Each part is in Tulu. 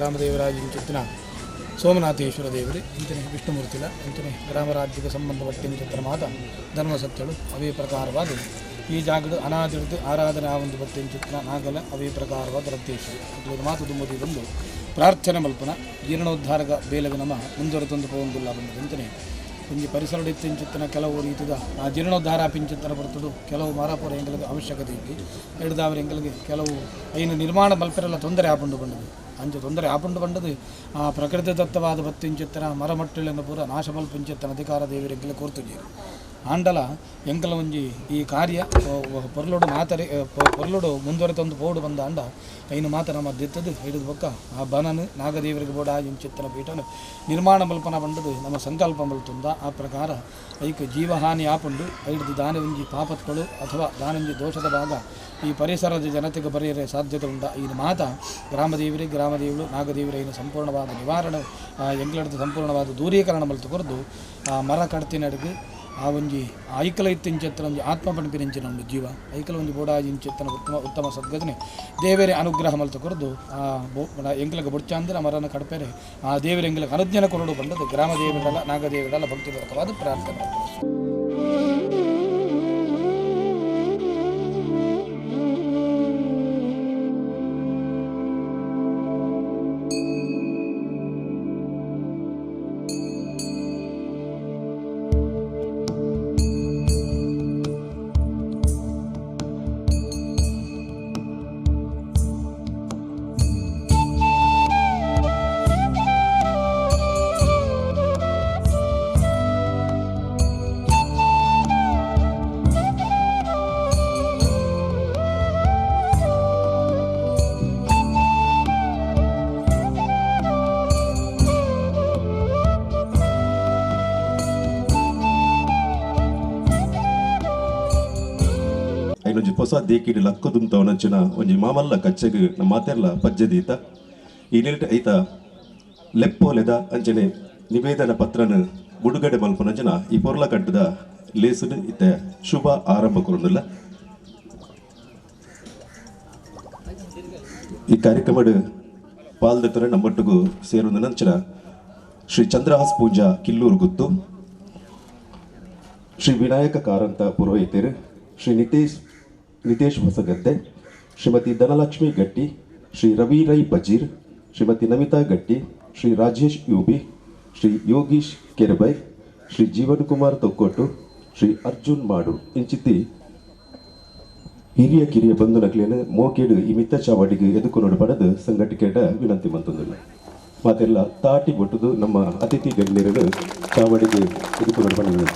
ಗ್ರಾಮದೇವರಾಜ ಇಂಚಿತ್ತಿನ ಸೋಮನಾಥೇಶ್ವರ ದೇವರು ಇಂಚನೆ ವಿಷ್ಣುಮೂರ್ತಿಲ ಅಂಚನೆ ಗ್ರಾಮರಾಜ್ಯಕ್ಕೆ ಸಂಬಂಧಪಟ್ಟ ಮಾತ ಧರ್ಮಸತ್ಯಳು ಅವೇ ಪ್ರಕಾರವಾದ ಈ ಜಾಗದ ಅನಾದಿರ್ದು ಆರಾಧನೆ ಆ ಒಂದು ಬತ್ತಿಂಚಿತ್ತಿನ ನಾಗಲ ಅವೇ ಪ್ರಕಾರವಾದ ರಕ್ತೇಶ್ವರಿ ಅಕ್ಲೆಗ್ ಮಾತ ದುಂಬದಿ ಬಂದು ಪ್ರಾರ್ಥನೆ ಮಲ್ಪನ ಜೀರ್ಣೋದ್ಧಾರಕ ಬೇಲಗ ನಮ ಮುಂದುವರೆತೊಂದು ಪೋವೊಂದುಲ್ಲ ಬಂದು ಅಂಚನೆ ಒಂಜಿ ಪರಿಸರ ಇತ್ತಿಂಚಿತ್ತಿನ ಕೆಲವು ರೀತಿದ ಆ ಜೀರ್ಣೋದ್ಧಾರ ಪಿಂಚಿತ್ತನ ಬರ್ತದು ಕೆಲವು ಮಾರಾಪುರ ಎಂಗಲಿಗೆ ಅವಶ್ಯಕತೆ ಇತ್ತು ಹಿಡಿದವರ ಎಂಗಲಿಗೆ ಕೆಲವು ಐನು ನಿರ್ಮಾಣ ಮಲ್ಪೆರೆಲ್ಲ ತೊಂದರೆ ಆಪುಂಡು ಬಂದದು ಅಂಚ ತೊಂದರೆ ಆಪುಂಡು ಬಂದದು ಆ ಪ್ರಕೃತಿ ದತ್ತವಾದ ಬತ್ತಿಂಚಿತ್ತನ ಮರಮಟ್ಟುಗಳನ್ನು ಪೂರ ನಾಶ ಮಲ್ಪಿಂಚಿತ್ತನ ಅಧಿಕಾರ ದೇವರೆಂಗಲ ಕೋರ್ತುಜೇರು ಆಂಡಲ ಎಂಕಲ ಒಂಜಿ ಈ ಕಾರ್ಯ ಪೊರ್ಲುಡು ಮಾತರೆ ಪೊರ್ಲುಡು ಮುಂದುವರೆತೊಂದು ಪೋಡು ಬಂದ ಅಂಡ ಐನು ಮಾತ ನಮ್ಮ ದಿತ್ತದು ಹಿಡಿದು ಬೊಕ್ಕ ಆ ಬನನು ನಾಗದೇವರಿಗೆ ಬೋಡ ಇಂಚಿತ್ತನ ಪೀಠನು ನಿರ್ಮಾಣ ಮಲ್ಪನ ಬಂದದು ನಮ್ಮ ಸಂಕಲ್ಪ ಮಲ್ತುಂದ ಆ ಪ್ರಕಾರ ಐಕ್ ಜೀವಹಾನಿ ಆಪುಂಡು ಐಡ್ದು ದಾನ ಒಂಜಿ ಪಾಪತ್ಗಳು ಅಥವಾ ದಾನೊಂಜಿ ದೋಷದ ಭಾಗ ಈ ಪರಿಸರದ ಜನತೆಗೆ ಬರೆಯರೆ ಸಾಧ್ಯತೆ ಉಂಡ ಈ ಮಾತ ಗ್ರಾಮದೇವರಿ ಗ್ರಾಮದೇವರು ನಾಗದೇವರ ಐನು ಸಂಪೂರ್ಣವಾದ ನಿವಾರಣೆ ಎಂಗ್ಲಡ್ದು ಸಂಪೂರ್ಣವಾದ ದೂರೀಕರಣ ಮಲ್ತು ಕೊರದು ಆ ಮರ ಕಡ್ತಿನಡುಗು ಆ ಒಂಜಿ ಐಕಲ ಇತ್ತಿಂಚೆತ್ತನ ಒಂಜಿ ಆತ್ಮ ಪಣಪಿನಿಂಚಿನ ಒಂದು ಜೀವ ಐಕಲ ಒಂಜಿ ಬೋಡಾಜಿ ಇಂಚೆತ್ತನ ಉತ್ತಮ ಉತ್ತಮ ಸದ್ಗತಿನೆ ದೇವರೇ ಅನುಗ್ರಹ ಮಲ್ತು ಕೊರದು ಆ ಎಂಗ್ಲಗ ಬೊಡ್ಚಾಂದ್ರೆ ಮರನ ಕಡಪೆರೆ ಆ ದೇವರ ಎಂಗ್ಲಗ ಅನುಜ್ಞಾನ ಕೊರಡು ಬಂದದ್ದು ಗ್ರಾಮ ದೇವರಲ್ಲ ನಾಗದೇವರಲ್ಲ ಭಕ್ತಿಪೂರ್ವಕವಾದ ಪ್ರಾರ್ಥನೆ. ಐನೊಂಜಿ ಹೊಸ ದೇಕಿಡ್ ಲಕ್ಕದುಂತವನಂಚಿನ ಒಂಜಿ ಮಾಮಲ್ಲ ಕಚ್ಚೆಗ್ ನಮ್ಮ ಮಾತೆರ್ಲ ಪಜ್ಜೆದೀತ ಈ ನಿಲ್ಟ್ ಐತ ಲೆಪ್ಪೋಲೆದ ಅಂಚನೆ ನಿವೇದನ ಪತ್ರನ ಬುಡುಗಡೆ ಮಲ್ಪನಂಚನ ಈ ಪೊರ್ಲ ಕಟ್ಟದ ಲೇಸುನು ಇತ್ತೆ ಶುಭ ಆರಂಭ ಕೊರೊಂದುಲ್ಲ. ಈ ಕಾರ್ಯಕ್ರಮಡ್ ಪಾಲ್ದೆತ್ತರೆ ನಮ್ಮೊಟ್ಟಿಗೂ ಸೇರುನ ನಂಚನ ಶ್ರೀ ಚಂದ್ರಹಾಸ್ ಪೂಂಜಾ ಕಿಲ್ಲೂರು ಗುತ್ತು, ಶ್ರೀ ವಿನಾಯಕ ಕಾರಂತ ಪುರೋಹಿತರು, ಶ್ರೀ ನಿತೇಶ್ ಹೊಸಗದ್ದೆ, ಶ್ರೀಮತಿ ಧನಲಕ್ಷ್ಮಿ ಗಟ್ಟಿ, ಶ್ರೀ ರವಿ ರೈ ಬಜೀರ್, ಶ್ರೀಮತಿ ನಮಿತಾ ಗಟ್ಟಿ, ಶ್ರೀ ರಾಜೇಶ್ ಯುಬಿ, ಶ್ರೀ ಯೋಗೀಶ್ ಕೆರಬೈ, ಶ್ರೀ ಜೀವನ್ ಕುಮಾರ್ ತೊಕ್ಕೊಟ್ಟು, ಶ್ರೀ ಅರ್ಜುನ್ ಮಾಡು ಇಂಚಿತಿ ಹಿರಿಯ ಕಿರಿಯ ಬಂಧು ನಕ್ಲೇನು ಮೋಕೇಡು ಈ ಮಿತ್ತ ಚಾವಡಿಗೆ ಎದುಕೊನೋಡು ಪಡೆದು ಸಂಘಟಕೇಡ ವಿನಂತಿ ಮಂತಂದಿಲ್ಲ. ಮಾತೆಲ್ಲ ತಾಟಿ ಬೊಟ್ಟುದು ನಮ್ಮ ಅತಿಥಿ ಗಣ್ಯರನ್ನು ಚಾವಡಿಗೆ ಎದುಕೊನೋಡು ಪಡೆದ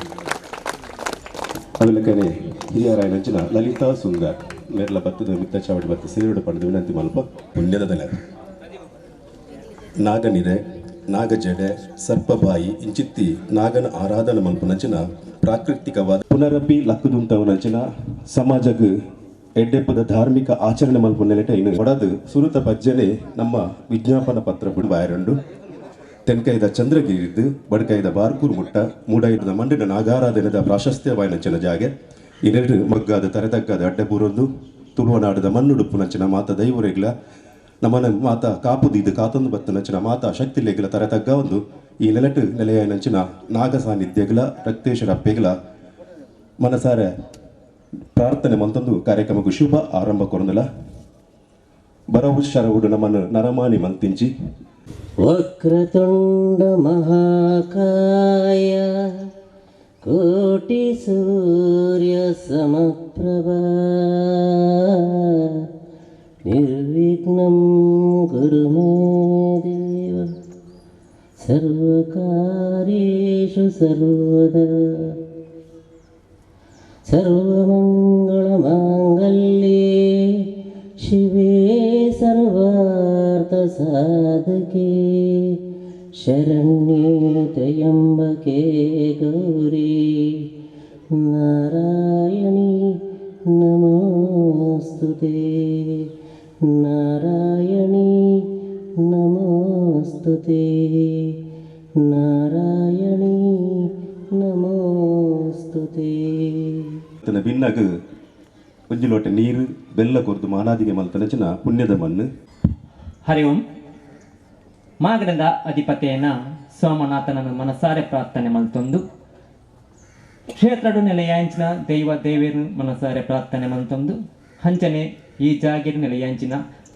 ಅವೆಲ್ಲಕನೆ ಹಿರಿಯರಾಯನಂಚಿನ ಲಲಿತಾ ಸುಂದರ್ ಮೇರ್ಲ ಬತ್ತದ ಮಿತ್ತ ಚಾವಡಿ ಬತ್ತ ಸೇರುಡು ಪಡೆದು ವಿನಂತಿ ಮಲ್ಪ. ಪುಣ್ಯದ ದಲ ನಾಗನಿರೆ ನಾಗಜಡೆ ಸರ್ಪಬಾಯಿ ಇಂಚಿತ್ತಿ ನಾಗನ ಆರಾಧನೆ ಮಲ್ಪನಂಚಿನ ಪ್ರಾಕೃತಿಕವಾದ ಪುನರಪಿ ಲಕ್ಕುದುಂತವನಂಚಿನ ಸಮಾಜಗ್ ಎಡ್ಡೆಪ್ಪದ ಧಾರ್ಮಿಕ ಆಚರಣೆ ಮಲ್ಪು ನೆಲೆಟ ಇನ್ನು ಒಡದು ಸುರುತ ಪಜ್ಜನೆ ನಮ್ಮ ವಿಜ್ಞಾಪನ ಪತ್ರ ಬಾಯರಂಡು ತೆನ್ಕೈದ ಚಂದ್ರಗಿರಿದ್ದು ಬಡ್ಕೈದ ಬಾರ್ಕೂರು ಮುಟ್ಟ ಮೂಡೈದ ಮಂಡಿನ ನಾಗಾರಾಧನದ ಪ್ರಾಶಸ್ತ್ಯವಾಯಿನಂಚಿನ ಜಾಗೆ ಇನ್ನೆರಡು ಮಗ್ಗಾದ ತರೆತಗ್ಗಾದ ಅಡ್ಡಪೂರೊಂದು ತುಳುವನಾಡದ ಮಣ್ಣುಡುಪ್ಪು ನಂಚಿನ ಮಾತ ದೈವರೆಗ್ಲ ನಮ್ಮನ ಮಾತ ಕಾಪುದೀದು ಕಾತೊಂದು ಬತ್ತು ನಂಚಿನ ಮಾತಾ ಶಕ್ತಿಲೆಗ್ಲ ತರೆತಗ್ಗ ಒಂದು ಈ ನೆಲಟು ನೆಲೆಯ ನಂಚಿನ ನಾಗ ಸಾನ್ನಿಧ್ಯಗಳ ರಕ್ತೇಶ್ವರ ಅಪ್ಪೆಗಳ ಮನಸಾರೆ ಪ್ರಾರ್ಥನೆ ಮಂತೊಂದು ಕಾರ್ಯಕ್ರಮಕ್ಕೂ ಶುಭ ಆರಂಭ ಕೊರೊಂದುಲ. ಬರವು ಶರವುಡು ನಮ್ಮನ್ನು ನರಮಾನಿ ಮಂತಿಂಚಿ ವಕ್ರತುಂಡ ಮಹಾಕಾಯ ಕೋಟಿ ಸೂರ್ಯ ಸಮಪ್ರಭಾ ನಿರ್ವಿಘ್ನಂ ಕುರು ಮೇ ದೇವ ಸರ್ವಕಾರ್ಯೇಷು ಸರ್ವದಾ ಸರ್ವಮಂಗಳಮಾಂಗಲ್ಯೇ ಶಿವೇ ಸರ್ವಾರ್ಥ ಸಾಧಕೆ ಶರಣ್ಯೇ ತ್ರ್ಯಂಬಕೆ ಗೌರಿ ನಾರಾಯಣಿ ನಮೋಸ್ತುತೇ ನಾರಾಯಣಿ ನಮೋಸ್ತುತೇ ನಾರಾಯಣಿ ನಮೋಸ್ತುತೇ. ತನ್ನ ಬಿನ್ನಾಗ ಒಂಜಿ ಲೋಟೆ ನೀರು ಬೆಲ್ಲ ಕೊರ್ದು ಮಾನಾದಿಗೆ ಮಲ್ತನಚಿನ ಪುಣ್ಯದ ಮಣ್ಣು. ಹರಿ ಓಂ. ಮಾಗಡದ ಅಧಿಪತಿಯನ ಸೋಮನಾಥನನ್ನು ಮನಸಾರೆ ಪ್ರಾರ್ಥನೆ ಮಲ್ತೊಂದು ಕ್ಷೇತ್ರಡು ನೆಲೆಯಾಂಚಿನ ದೈವ ದೇವೇರು ಮನಸಾರೆ ಪ್ರಾರ್ಥನೆ ಮಲ್ತೊಂದು ಹಂಚನೆ ಈ ಜಾಗಿರು ನೆಲೆಯಾಂಚಿನ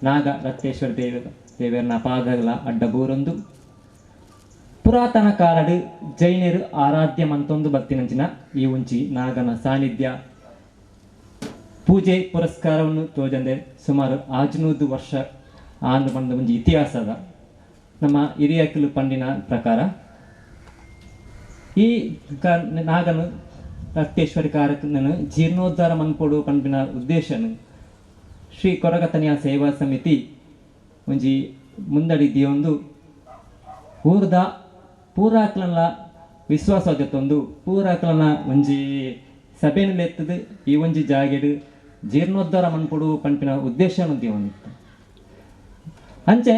ನಾಗ ರಕ್ತೇಶ್ವರ ದೇವರನ ಪಾದಗಳ ಅಡ್ಡಬೂರೊಂದು ಪುರಾತನ ಕಾಲಡು ಜೈನರು ಆರಾಧ್ಯ ಮಂತೊಂದು ಬತ್ತಿನಂಚಿನ ಈ ಉಂಚಿ ನಾಗನ ಸಾನ್ನಿಧ್ಯ ಪೂಜೆ ಪುರಸ್ಕಾರವನ್ನು ತೋಜಂದೆ ಸುಮಾರು 600 ವರ್ಷ ಆಂದು ಬಂದ ಒಂಜಿ ಇತಿಹಾಸದ ನಮ್ಮ ಹಿರಿಯಕಲು ಪಂಡಿನ ಪ್ರಕಾರ ಈ ನಾಗನು ರಕ್ತೇಶ್ವರಿ ಕಾರಕನನ್ನು ಜೀರ್ಣೋದ್ಧಾರ ಮನ್ಪೊಡು ಪಂಡಿನ ಉದ್ದೇಶನು ಶ್ರೀ ಕೊರಗತನಿಯ ಸೇವಾ ಸಮಿತಿ ಒಂಜಿ ಮುಂದಡಿ ದಿಯೊಂದು ಊರ್ದ ಪೂರಾಕ್ಲನ ವಿಶ್ವಾಸ ಜೊತ್ತೊಂದು ಪೂರಾಕ್ಲನ ಒಂಜಿ ಸಭೆಯಲ್ಲಿ ಈ ಒಂಜಿ ಜಾಗೆಡು ಜೀರ್ಣೋದ್ಧಾರ ಮನ್ಪೊಡು ಪಂಪಿನ ಉದ್ದೇಶನು ದಿಯೊಂದಿತ್ತು. ಅಂಚೆ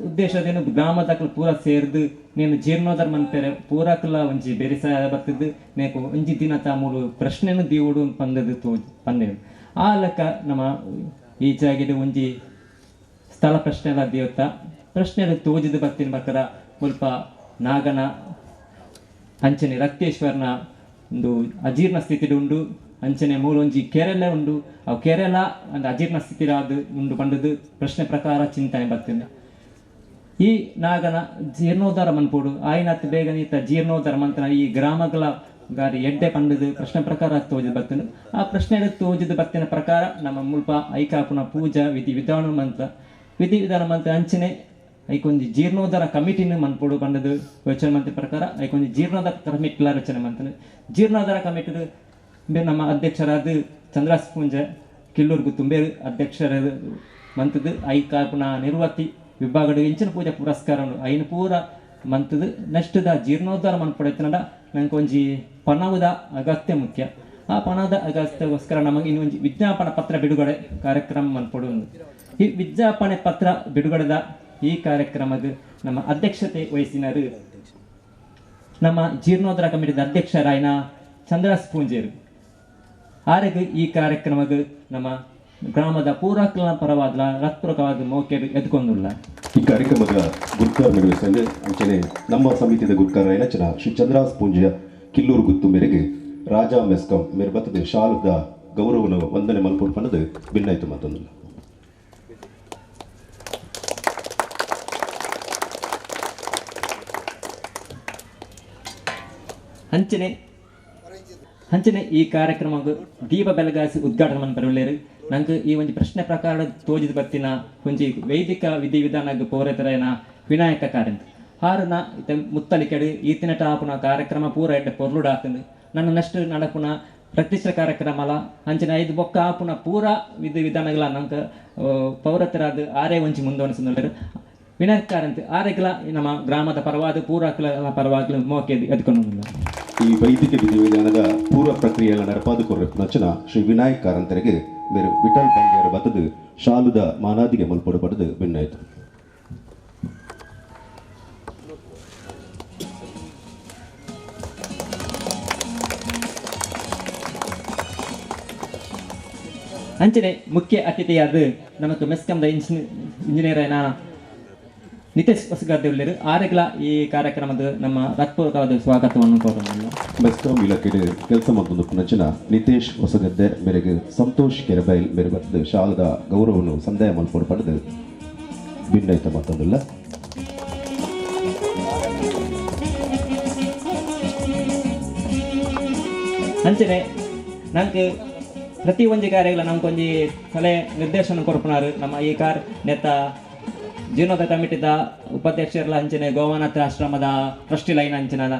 ಉದ್ದೇಶದೇನು ಗ್ರಾಮದಕ್ಲು ಪೂರ ಸೇರ್ದು ನೀನು ಜೀರ್ಣೋದ್ಧಾರ ಮನ್ಪೆರೆ ಪೂರಾಕ್ಲ ಒಂಜಿ ಬೆರಿಸಾಯ ಬರ್ತದ್ದು ನೇಕು ಒಂಜಿ ದಿನ ಮೂಲು ಪ್ರಶ್ನೆನು ದಿಯೋಡು ಪಂದದು ತೋ ಪಂದೇನು ಆ ಲೆಕ್ಕ ನಮ್ಮ ಈ ಜಾಗೆಡು ಒಂಜಿ ಸ್ಥಳ ಪ್ರಶ್ನೆ ಎಲ್ಲ ದಿಯೋತ್ತ ಪ್ರಶ್ನೆ ತೋಜಿದು ಬರ್ತೀನಿ ಬಕ್ಕರ ಮುಲ್ಪ ನಾಗನ ಅಂಚನೆ ರಕ್ತೇಶ್ವರನ ಒಂದು ಅಜೀರ್ಣ ಸ್ಥಿತಿ ಉಂಡು ಅಂಚನೆ ಮೂಲೊಂಜಿ ಕೆರೆಲ ಉಂಡು ಅವು ಕೆರೆಲ ಒಂದು ಅಜೀರ್ಣ ಸ್ಥಿತಿ ಅದು ಉಂಡು ಪಂಡದು ಪ್ರಶ್ನೆ ಪ್ರಕಾರ ಚಿಂತನೆ ಬರ್ತೀನಿ. ಈ ನಾಗನ ಜೀರ್ಣೋದ್ಧಾರ ಮನ್ಪೋಡು ಆಯ್ನತ್ ಬೇಗ ನೀತ ಜೀರ್ಣೋದ್ಧಾರ ಮಂತನ ಈ ಗ್ರಾಮಗಳ ಗಾರಿ ಎಡ್ಡೆ ಪಂಡದು ಪ್ರಶ್ನೆ ಪ್ರಕಾರ ತೋಜಿದು ಬರ್ತೀನಿ. ಆ ಪ್ರಶ್ನೆ ತೋಜಿದು ಬರ್ತಿನ ಪ್ರಕಾರ ನಮ್ಮ ಮುಲ್ಪ ಐಕಾಪುನ ಪೂಜಾ ವಿಧಿ ವಿಧಾನ ಮಂತ್ರ ವಿಧಿ ವಿಧಾನ ಮಂತ್ರ ಅಂಚನೆ ಐಕೊಂಜಿ ಜೀರ್ಣೋದ್ಧಾರ ಕಮಿಟಿನ ಮನ್ಪೋಡು ಪಂಡದು ಯೋಚನೆ ಮಂತ್ರಿ ಪ್ರಕಾರ ಐಕೊಂಜಿ ಜೀರ್ಣೋದ್ಧಾರ ಕಮಿಟಿಲ ರಚನೆ ಮಂತನೆ. ಜೀರ್ಣೋದ್ಧಾರ ಕಮಿಟಿ ನಮ್ಮ ಅಧ್ಯಕ್ಷರಾದ ಚಂದ್ರಾಸ್ ಪೂಂಜ ಕಿಲ್ಲೂರ್ಗು ತುಂಬೇರು ಅಧ್ಯಕ್ಷರ ಮಂತದ್ದು ಐಕಾಪುನ ನಿರ್ವರ್ತಿ ವಿಭಾಗದ ಇಂಚಿನ ಪೂಜಾ ಪುರಸ್ಕಾರ ಐನು ಪೂರ ಮಂತದ್ದು ನೆಕ್ಸ್ಟ್ the ಜೀರ್ಣೋದ್ಧಾರ ಮನ್ಪೊಡೈತನಡ ನಂಗೆ ಒಂಜಿ ಪಣವದ ಅಗತ್ಯ ಮುಖ್ಯ. ಆ ಪಣದ ಅಗತ್ಯಕ್ಕೋಸ್ಕರ ನಮಗೆ ಇನ್ನೊಂದು ವಿಜ್ಞಾಪನ ಪತ್ರ ಬಿಡುಗಡೆ ಕಾರ್ಯಕ್ರಮ ಮನ್ಪೊಡು. ಈ ವಿಜ್ಞಾಪನೆ ಪತ್ರ ಬಿಡುಗಡೆದ ಈ ಕಾರ್ಯಕ್ರಮದ ನಮ್ಮ ಅಧ್ಯಕ್ಷತೆ ವಹಿಸಿನರು ನಮ್ಮ ಜೀರ್ಣೋದ್ಧಾರ ಕಮಿಟಿದ ಅಧ್ಯಕ್ಷರಾಯನ ಚಂದ್ರಾಸ್ ಪೂಂಜೇರು ಆರೆಗೆ ಈ ಕಾರ್ಯಕ್ರಮದ ನಮ್ಮ ಗ್ರಾಮದ ಪೂರಾಕ್ಲ ಪರವಾದ ರತ್ಪೂರಕವಾದ ಮೋಕೆಡು ಎದ್ಕೊಂಡುಲ್ಲ. ಈ ಕಾರ್ಯಕ್ರಮದ ಗುರುಕಾರ ನಡುವೆ ಅಂಚನೆ ನಮ್ಮ ಸಮಿತಿಯ ಗುರುಕಾರ ಏನಚನ ಶ್ರೀ ಚಂದ್ರಾಸ್ ಪೂಂಜೆಯ ಕಿಲ್ಲೂರು ಗುತ್ತು ಮೇರೆಗೆ ರಾಜಾ ಮೆಸ್ಕಾಂ ಮೇರೆ ಬತ್ತದೆ ಶಾಲದ ಗೌರವನ ವಂದನೆ ಮಲ್ಪೊಡು ಪನ್ನದು ಭಿನ್ನಾಯಿತು ಮತ್ತೊಂದಿಲ್ಲ. ಅಂಚನೆ ಅಂಚನೆ ಈ ಕಾರ್ಯಕ್ರಮ ದೀಪ ಬೆಳಗಾಸಿ ಉದ್ಘಾಟನೆ ಮನ್ಪೆರೆ ನಂಗೆ ಈ ಒಂದು ಪ್ರಶ್ನೆ ಪ್ರಕಾರ ತೋಜಿದ ಬರ್ತಿನ ಒಂಜಿ ವೈದಿಕ ವಿಧಿ ವಿಧಾನ ಪೌರತರೇನ ವಿನಾಯಕ ಕಾರಂತ ಹಾರನ ಇತ ಮುತ್ತಲಿಕೆಡು ಈತಿನ ಟಾಪುನ ಕಾರ್ಯಕ್ರಮ ಪೂರ ಎಡ್ಡೆ ಪೊರ್ಲುಡಾತಂದು ನನ್ನ ನೆಕ್ಸ್ಟ್ ನಡಪುನ ಪ್ರತಿಷ್ಠ ಕಾರ್ಯಕ್ರಮಲ ಅಂಚನೆ ಐದು ಬೊಕ್ಕ ಆಪುನ ಪೂರ ವಿಧಿ ವಿಧಾನಗಳ ನಂಗೆ ಪೌರತರಾದ ಆರೇ ಒಂಜಿ ಮುಂದುವರಿಸಿದ್ರು ವಿನಾಯಕ ಕಾರಂತ ಆರೆಗ್ಲ ನಮ್ಮ ಗ್ರಾಮದ ಪರವಾದ ಪೂರಾಕ್ಲ ಪರವಾಗ್ಲ ಮೋಕೆ ಎದ್ಕೊಂಡು. ಈ ವೈದಿಕ ವಿಧಿವಿಧಾನದ ಪೂರ್ವ ಪ್ರಕ್ರಿಯೆಯನ್ನು ನಡಪಾದುಕೊರಚನ ಶ್ರೀ ವಿನಾಯಕ್ ಕಾರಂತರಿಗೆ ಬೇರೆ ವಿಠಲ್ ಬಂಗೇರ ಬತ್ತದು ಶಾಲುದ ಮಾನಾದಿಗೆ ಮಲ್ಪೊಡು ಪಡೆದು ಭಿನ್ನಾಯಿತು. ಅಂಚನೆ ಮುಖ್ಯ ಅತಿಥಿಯಾದ ನಮಕ್ ಮೆಸ್ಕಂದ ಇಂಜಿನಿಯರ್ ನಿತೇಶ್ ಹೊಸಗದ್ದೆಯುಳ್ಳರು ಆರೆಗ್ಲ ಈ ಕಾರ್ಯಕ್ರಮದ ನಮ್ಮ ಹೃತ್ಪೂರ್ವಕವಾದ ಸ್ವಾಗತವನ್ನು ಕೋರೋಣ. ಮೆಸ್ಕಾಂ ಇಲಾಖೆ ಕೆಲಸ ಮತ್ತೊಂದು ಪುನಚನ ನಿತೇಶ್ ಹೊಸಗದ್ದೆ ಮೇರೆಗೆ ಸಂತೋಷ್ ಕೆರೆಬೈಲ್ ಮೇರೆ ಬರ್ತದೆ ಶಾಲದ ಗೌರವವನ್ನು ಸಂದಾಯ ಮಲ್ಪೊಡು ಪಡೆದು ಭಿನ್ನೈತ ಮತ್ತೊಂದಿಲ್ಲ. ಅಂಚನೆ ನಂಗೆ ಪ್ರತಿ ಒಂಜಿ ಕಾರ್ಯಗಳ ನಮ್ಗೊಂಜಿ ಸಲಹೆ ನಿರ್ದೇಶನ ಕೊರ್ಪುನಾರು ನಮ್ಮ ಈ ಕಾರ್ ನೆತ್ತ ಜೀರ್ಣೋದ್ಧಾರ ಕಮಿಟಿದ ಉಪಾಧ್ಯಕ್ಷರ ಅಂಚನೆ ಗೋವಾನಾಥ ಆಶ್ರಮದ ಟ್ರಸ್ಟಿ ಲೈನ್ ಅಂಚನ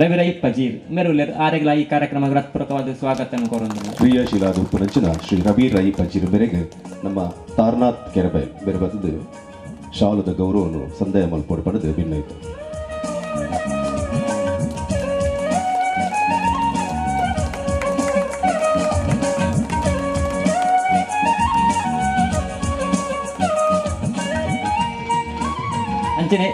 ರವಿ ರೈ ಪಜೀರ್ ಮೇರುಲ್ಲೇರ್ ಆರೆಗ್ಲ ಈ ಕಾರ್ಯಕ್ರಮ ಹೃತ್ಪೂರ್ವಕವಾದ ಸ್ವಾಗತ ಕೋರೋಣ. ಕ್ರಿಯಾಶೀಲ ಉಪನಂಚನ ಶ್ರೀ ರವಿ ರೈ ಪಜೀರ್ ಮೇರೆಗೆ ನಮ್ಮ ತಾರನಾಥ್ ಕೆರೆಬೈಲ್ ಬೇರೆ ಬರ್ತದೆ ಶಾಲದ ಗೌರವವನ್ನು ಸಂದಾಯ ಮಲ್ಪೊಡು ಪಡೆದು ಭಿನ್ನಾಯಿತು. ಅಂಚನೆ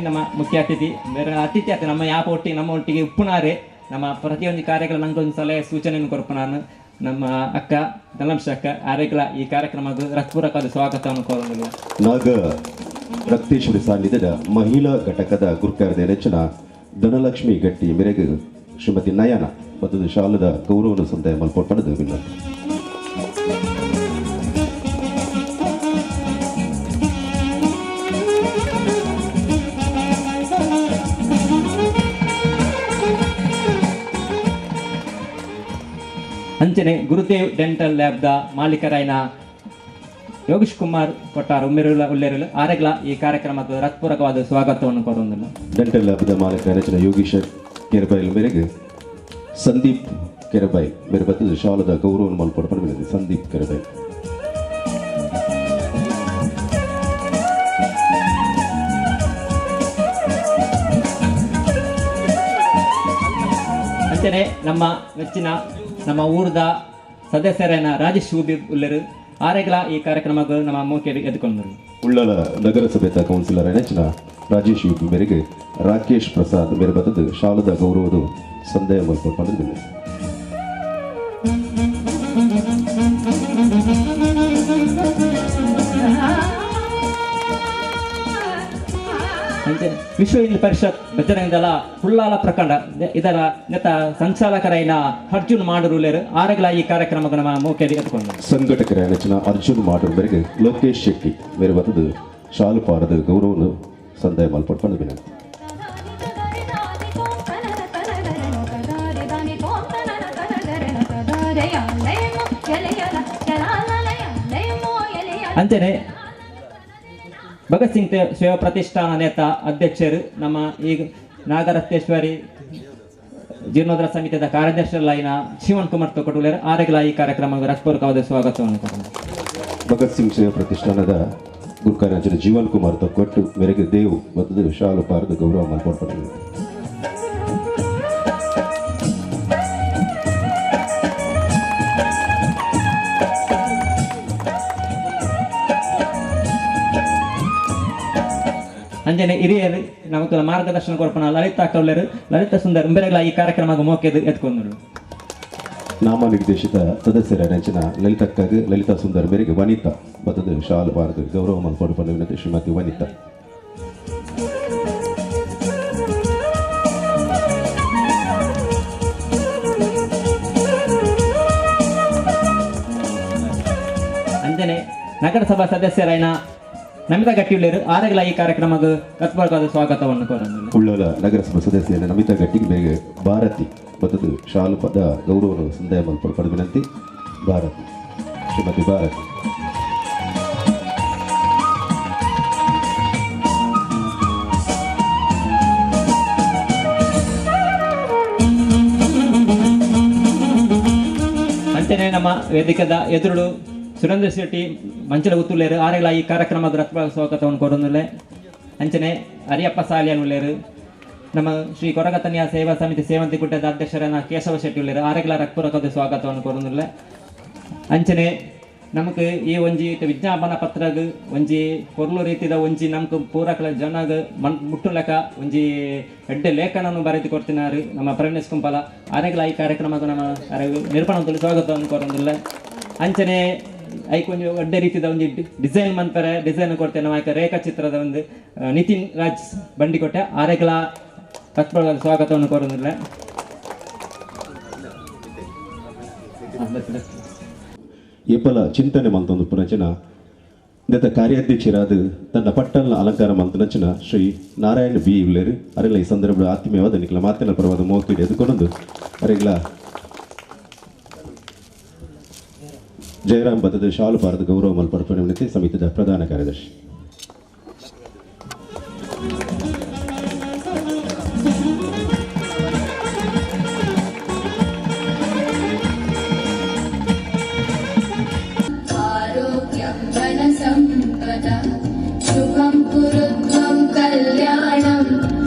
ನಮ್ಮ ಮುಖ್ಯ ಅತಿಥಿ ಬೇರೆ ಅತಿಥಿ ಆತ ನಮ್ಮ ಯಾಪ ಒಟ್ಟಿಗೆ ನಮ್ಮ ಒಟ್ಟಿಗೆ ಉಪ್ಪುನಾರೆ ನಮ್ಮ ಪ್ರತಿಯೊಂದು ಕಾರ್ಯಗಳ ನಂಗೊಂದು ಸಲಹೆ ಸೂಚನೆಯನ್ನು ಕೊರ್ಪುನಾರು ನಮ್ಮ ಅಕ್ಕ ಧನಂಶ ಅಕ್ಕ ಆರೆಗ್ಲ ಈ ಕಾರ್ಯಕ್ರಮದ ಹೃತ್ಪೂರ್ವಕವಾದ ಸ್ವಾಗತವನ್ನು ಕೋರೋಣ. ನಾಗ ರಕ್ತೇಶ್ವರಿ ಸಾನ್ನಿಧ್ಯದ ಮಹಿಳಾ ಘಟಕದ ಗುರ್ಕಾರದ ನೆಚ್ಚಿನ ಧನಲಕ್ಷ್ಮಿ ಗಟ್ಟಿ ಮೇರೆಗೆ ಶ್ರೀಮತಿ ನಯನ ಮತ್ತು ಶಾಲದ ಗೌರವನ ಸಂದಾಯ ಮಲ್ಪೊಟ್ಟಣದ ವಿನಂತಿ. ಅಂಚನೆ ಗುರುದೇವ್ ಡೆಂಟಲ್ ಲ್ಯಾಬ್ದ ಮಾಲೀಕರಾಯನ ಯೋಗೇಶ್ ಕುಮಾರ್ ಕೊಟ್ಟಾರ್ ಉಮ್ಮೆರುಲ ಉಲ್ಲೆರುಲು ಆರೆಗ್ಲ ಈ ಕಾರ್ಯಕ್ರಮಕ್ಕೆ ಹೃತ್ಪೂರ್ವಕವಾದ ಸ್ವಾಗತವನ್ನು ಕೊರೊಂದುಲ್ಲ. ಡೆಂಟಲ್ ಲ್ಯಾಬ್ದ ಮಾಲೀಕ ರಚನ ಯೋಗೀಶ್ ಕೆರಬೈಲ್ ಮೇರೆಗೆ ಸಂದೀಪ್ ಕೆರಬೈಲ್ ಮೇರೆ ಬತ್ತದ ಶಾಲದ ಗೌರವವನ್ನು ಮಲ್ಪೊಟ್ಟಣ ವಿನಂತಿ. ಸಂದೀಪ್ ಕೆರಬೈಲ್. ಅಂಚನೆ ನಮ್ಮ ಮೆಚ್ಚಿನ ನಮ್ಮ ಊರದ ಸದಸ್ಯರಾಯನ ರಾಜೇಶ್ ಉಬಿ ಉಲ್ಲೆರು ಆರೆಗ್ಲ ಈ ಕಾರ್ಯಕ್ರಮಕ್ಕೆ ನಮ್ಮ ಮೋಕೆಡ್ ಎದ್ಕೊಂಡರು. ಉಳ್ಳಾಲ ನಗರಸಭೆತ ಕೌನ್ಸಿಲರ್ ನೆಚ್ಚಿನ ರಾಜೇಶ್ ಯುಪಿ ಮೇರೆಗೆ ರಾಕೇಶ್ ಪ್ರಸಾದ್ ಮೇರೆ ಬತ್ತದ ಶಾಲದ ಗೌರವದ ಸಂದಾಯ ಮಲ್ಪೊಟ್ಟಣ ವಿನಂತಿ. ಅಂಚನೆ ವಿಶ್ವ ಹಿಂದೂ ಪರಿಷತ್ ಬಜರಂಗ ದಳ ಉಳ್ಳಾಲ ಪ್ರಖಂಡ ಇದರ ನೆತ ಸಂಚಾಲಕರಾಯನ ಅರ್ಜುನ್ ಮಾಡರುಲೇರು ಆರೆಗ್ಲ ಈ ಕಾರ್ಯಕ್ರಮಕ್ಕೆ ನಮ್ಮ ಮೋಕೆಡ್ ಎದ್ಕೊಂಡರು. ಸಂಘಟಕರ ನೆಚ್ಚಿನ ಅರ್ಜುನ್ ಮಾಡೂರ್ ಮೇರೆಗೆ ಲೋಕೇಶ್ ಶೆಟ್ಟಿ ಮೇರೆ ಬತ್ತದ ಶಾಲು ಪಾರದ ಗೌರವವನ್ನು ಸಂದಾಯ ಮಲ್ಪೊಟ್ಟಣ ವಿನಂತಿ. ಅಂಚನೆ ಭಗತ್ ಸಿಂಗ್ ಸೇವಾ ಪ್ರತಿಷ್ಠಾನ ನೇತ ಅಧ್ಯಕ್ಷರು ನಮ್ಮ ಈ ನಾಗರತ್ನೇಶ್ವರಿ ಜೀರ್ಣೋದ್ಧಾರ ಸಮಿತಿಯ ಕಾರ್ಯದರ್ಶಿಗಳಾಯಿನ ಜೀವನ್ ಕುಮಾರ್ ತೊಕೊಟುಲೇರ್ ಆರೆಗ್ಲ ಈ ಕಾರ್ಯಕ್ರಮಕ್ಕೆ ಹೃತ್ಪೂರ್ವಕವಾದ ಸ್ವಾಗತವನ್ನು ಕೊಟ್ಟರು. ಭಗತ್ ಸಿಂಗ್ ಸೇವಾ ಪ್ರತಿಷ್ಠಾನದ ಗುರುಕಾರ್ಯ ಜೀವನ್ ಕುಮಾರ್ ತೊಕ್ಕೊಟ್ಟು ಮೇರೆಗೆ ದೇವ್ ಬತ್ತದ ಶಾಲು ಪಾರದ ಗೌರವ ಮಲ್ಪೊಟ್ಟಣ ವಿನಂತಿ. ಅಂಜನೆ ಹಿರಿಯರು ನಮಕ್ ಮಾರ್ಗದರ್ಶನ ಕೊರ್ಪಣ ಲಲಿತಾ ಕೌಲರು ಲಲಿತಾ ಸುಂದರ್ ಉಂಬೆರೆಗ್ಲ ಈ ಕಾರ್ಯಕ್ರಮಕ್ಕೆ ಮೋಕೆದು ಎತ್ಕೊಂಡರು. ನಾಮನಿರ್ದೇಶಿತ ಸದಸ್ಯರ ನೆಚ್ಚಿನ ಲಲಿತಕ್ಕಾಗಿ ಲಲಿತಾ ಸುಂದರ್ ಮೇರೆಗೆ ವನಿತಾ ಬತ್ತದ ಶಾಲು ಪಾರದ ಗೌರವ ಮಲ್ಪೊಟ್ಟಣ ವಿನಂತಿ. ಶ್ರೀಮತಿ ವನಿತಾ. ಅಂಜನೆ ನಗರಸಭಾ ಸದಸ್ಯರಾಯನ ನಮಿತಾ ಗಟ್ಟಿಯುಳ್ಳೇರು ಆರೆಗ್ಲ ಈ ಕಾರ್ಯಕ್ರಮಕ್ಕೆ ಹೃತ್ಪೂರ್ವಕವಾದ ಸ್ವಾಗತವನ್ನು ಕೋರಂದಿಲ್ಲ. ಉಳ್ಳಾಲ ನಗರಸಭಾ ಸದಸ್ಯರ ನಮಿತಾ ಗಟ್ಟಿಗೆ ಮೇರೆಗೆ ಭಾರತಿ ಬತ್ತದ ಶಾಲು ಪದ ಗೌರವವನ್ನು ಸಂದಾಯ ಮಲ್ಪೊಟ್ಟಣ ವಿನಂತಿ. ಭಾರತಿ, ಶ್ರೀಮತಿ ಭಾರತಿ. ಅಂಚನೆ ನಮ್ಮ ವೇದಿಕೆದ ಎದುರುಡು ಸುರೇಂದ್ರ ಶೆಟ್ಟಿ ಮಂಚಲ ಗುತ್ತುಳ್ಳೇರು ಆರೆಗ್ಲ ಈ ಕಾರ್ಯಕ್ರಮದ ಹೃತ್ಪೂರ್ವಕ ಸ್ವಾಗತವನ್ನು ಕೊರೊಂದುಲ್ಲೆ. ಅಂಚನೆ ಹರಿಯಪ್ಪ ಸಾಲಿಯನ್ ಉಳ್ಳೇರು ನಮ್ಮ ಶ್ರೀ ಕೊರಗತನಿಯ ಸೇವಾ ಸಮಿತಿ ಸೇವಂತಿ ಗುಡ್ಡದ ಅಧ್ಯಕ್ಷರಾದ ಕೇಶವ ಶೆಟ್ಟಿ ಉಳ್ಳೇರು ಆರೆಗ್ಲ ಹೃತ್ಪೂರ್ವಕದ ಸ್ವಾಗತವನ್ನು ಕೊರೊಂದುಲ್ಲೆ. ಅಂಚನೆ ನಮಕ್ ಈ ಒಂಜಿ ವಿಜ್ಞಾಪನ ಪತ್ರಗ್ ಒಂಜಿ ಕೊರ್ಲು ರೀತಿದ ಒಂಜಿ ನಮಕ್ ಪೂರಕಲ ಜನಗ್ ಮನ್ ಮುಟ್ಟುಲಕ ಒಂಜಿ ಎಡ್ಡೆ ಲೇಖನವನ್ನು ಬರೆದು ಕೊಡ್ತಿನಾರು ನಮ್ಮ ಪ್ರವೀಣೇಶ್ ಕುಂಪಾಲ ಆರೆಗ್ಲ ಈ ಕಾರ್ಯಕ್ರಮಕ್ಕೆ ನಮ್ಮ ನಿರೂಪಣೆ ಸ್ವಾಗತವನ್ನು ಕೊರೊಂದುಲ್ಲೆ. ಅಂಚನೆ ಐಕ್ ಒಂಜಿ ಎಡ್ಡೆ ರೀತಿದ ಒಂಜಿ ಡಿಸೈನ್ ಮನ್ಪರೆ ಡಿಸೈನ್ ಕೊಡ್ತೇನೆ ನಮ್ಮ ಐಕ ರೇಖಾಚಿತ್ರದ ಒಂದು ನಿತಿನ್ ರಾಜ್ ಬಂಡಿಕೊಟ್ಟೆ ಆರೆಗ್ಲ ಹೃತ್ಪೂರ್ವಕ ಸ್ವಾಗತವನ್ನು ಕೋರುವುದಿಲ್ಲ. ಏಪಲ ಚಿಂತನೆ ಮಂತೊಂದು ಪುನಚನ ದತ್ತ ಕಾರ್ಯಾಧ್ಯಕ್ಷರಾದ ತನ್ನ ಪಟ್ಟಲ್ನ ಅಲಂಕಾರ ಮಂತನಚನ ಶ್ರೀ ನಾರಾಯಣ ಬಿ ಉಳ್ಳೇರು ಅರೆಲ್ಲ ಈ ಸಂದರ್ಭದ ಆತ್ಮೀಯವಾದ ನಿಖಲ ಮಾತಿನ ಪರವಾದ ಮೋಕಿಡಿ ಎದುಕೊಂಡೊಂದು ಅರೆಗ್ಲ ಜಯರಾಮ್ ಬತ್ತದ ಶಾಲು ಭಾರತ ಗೌರವ ಮಲ್ಪರ್ಪಣೆ ವಿನಂತಿ ಸಮಿತಿಯ ಪ್ರಧಾನ ಕಾರ್ಯದರ್ಶಿ. आरोग्यं धनसम्पदा शुभं कुरु त्वं कल्याणम्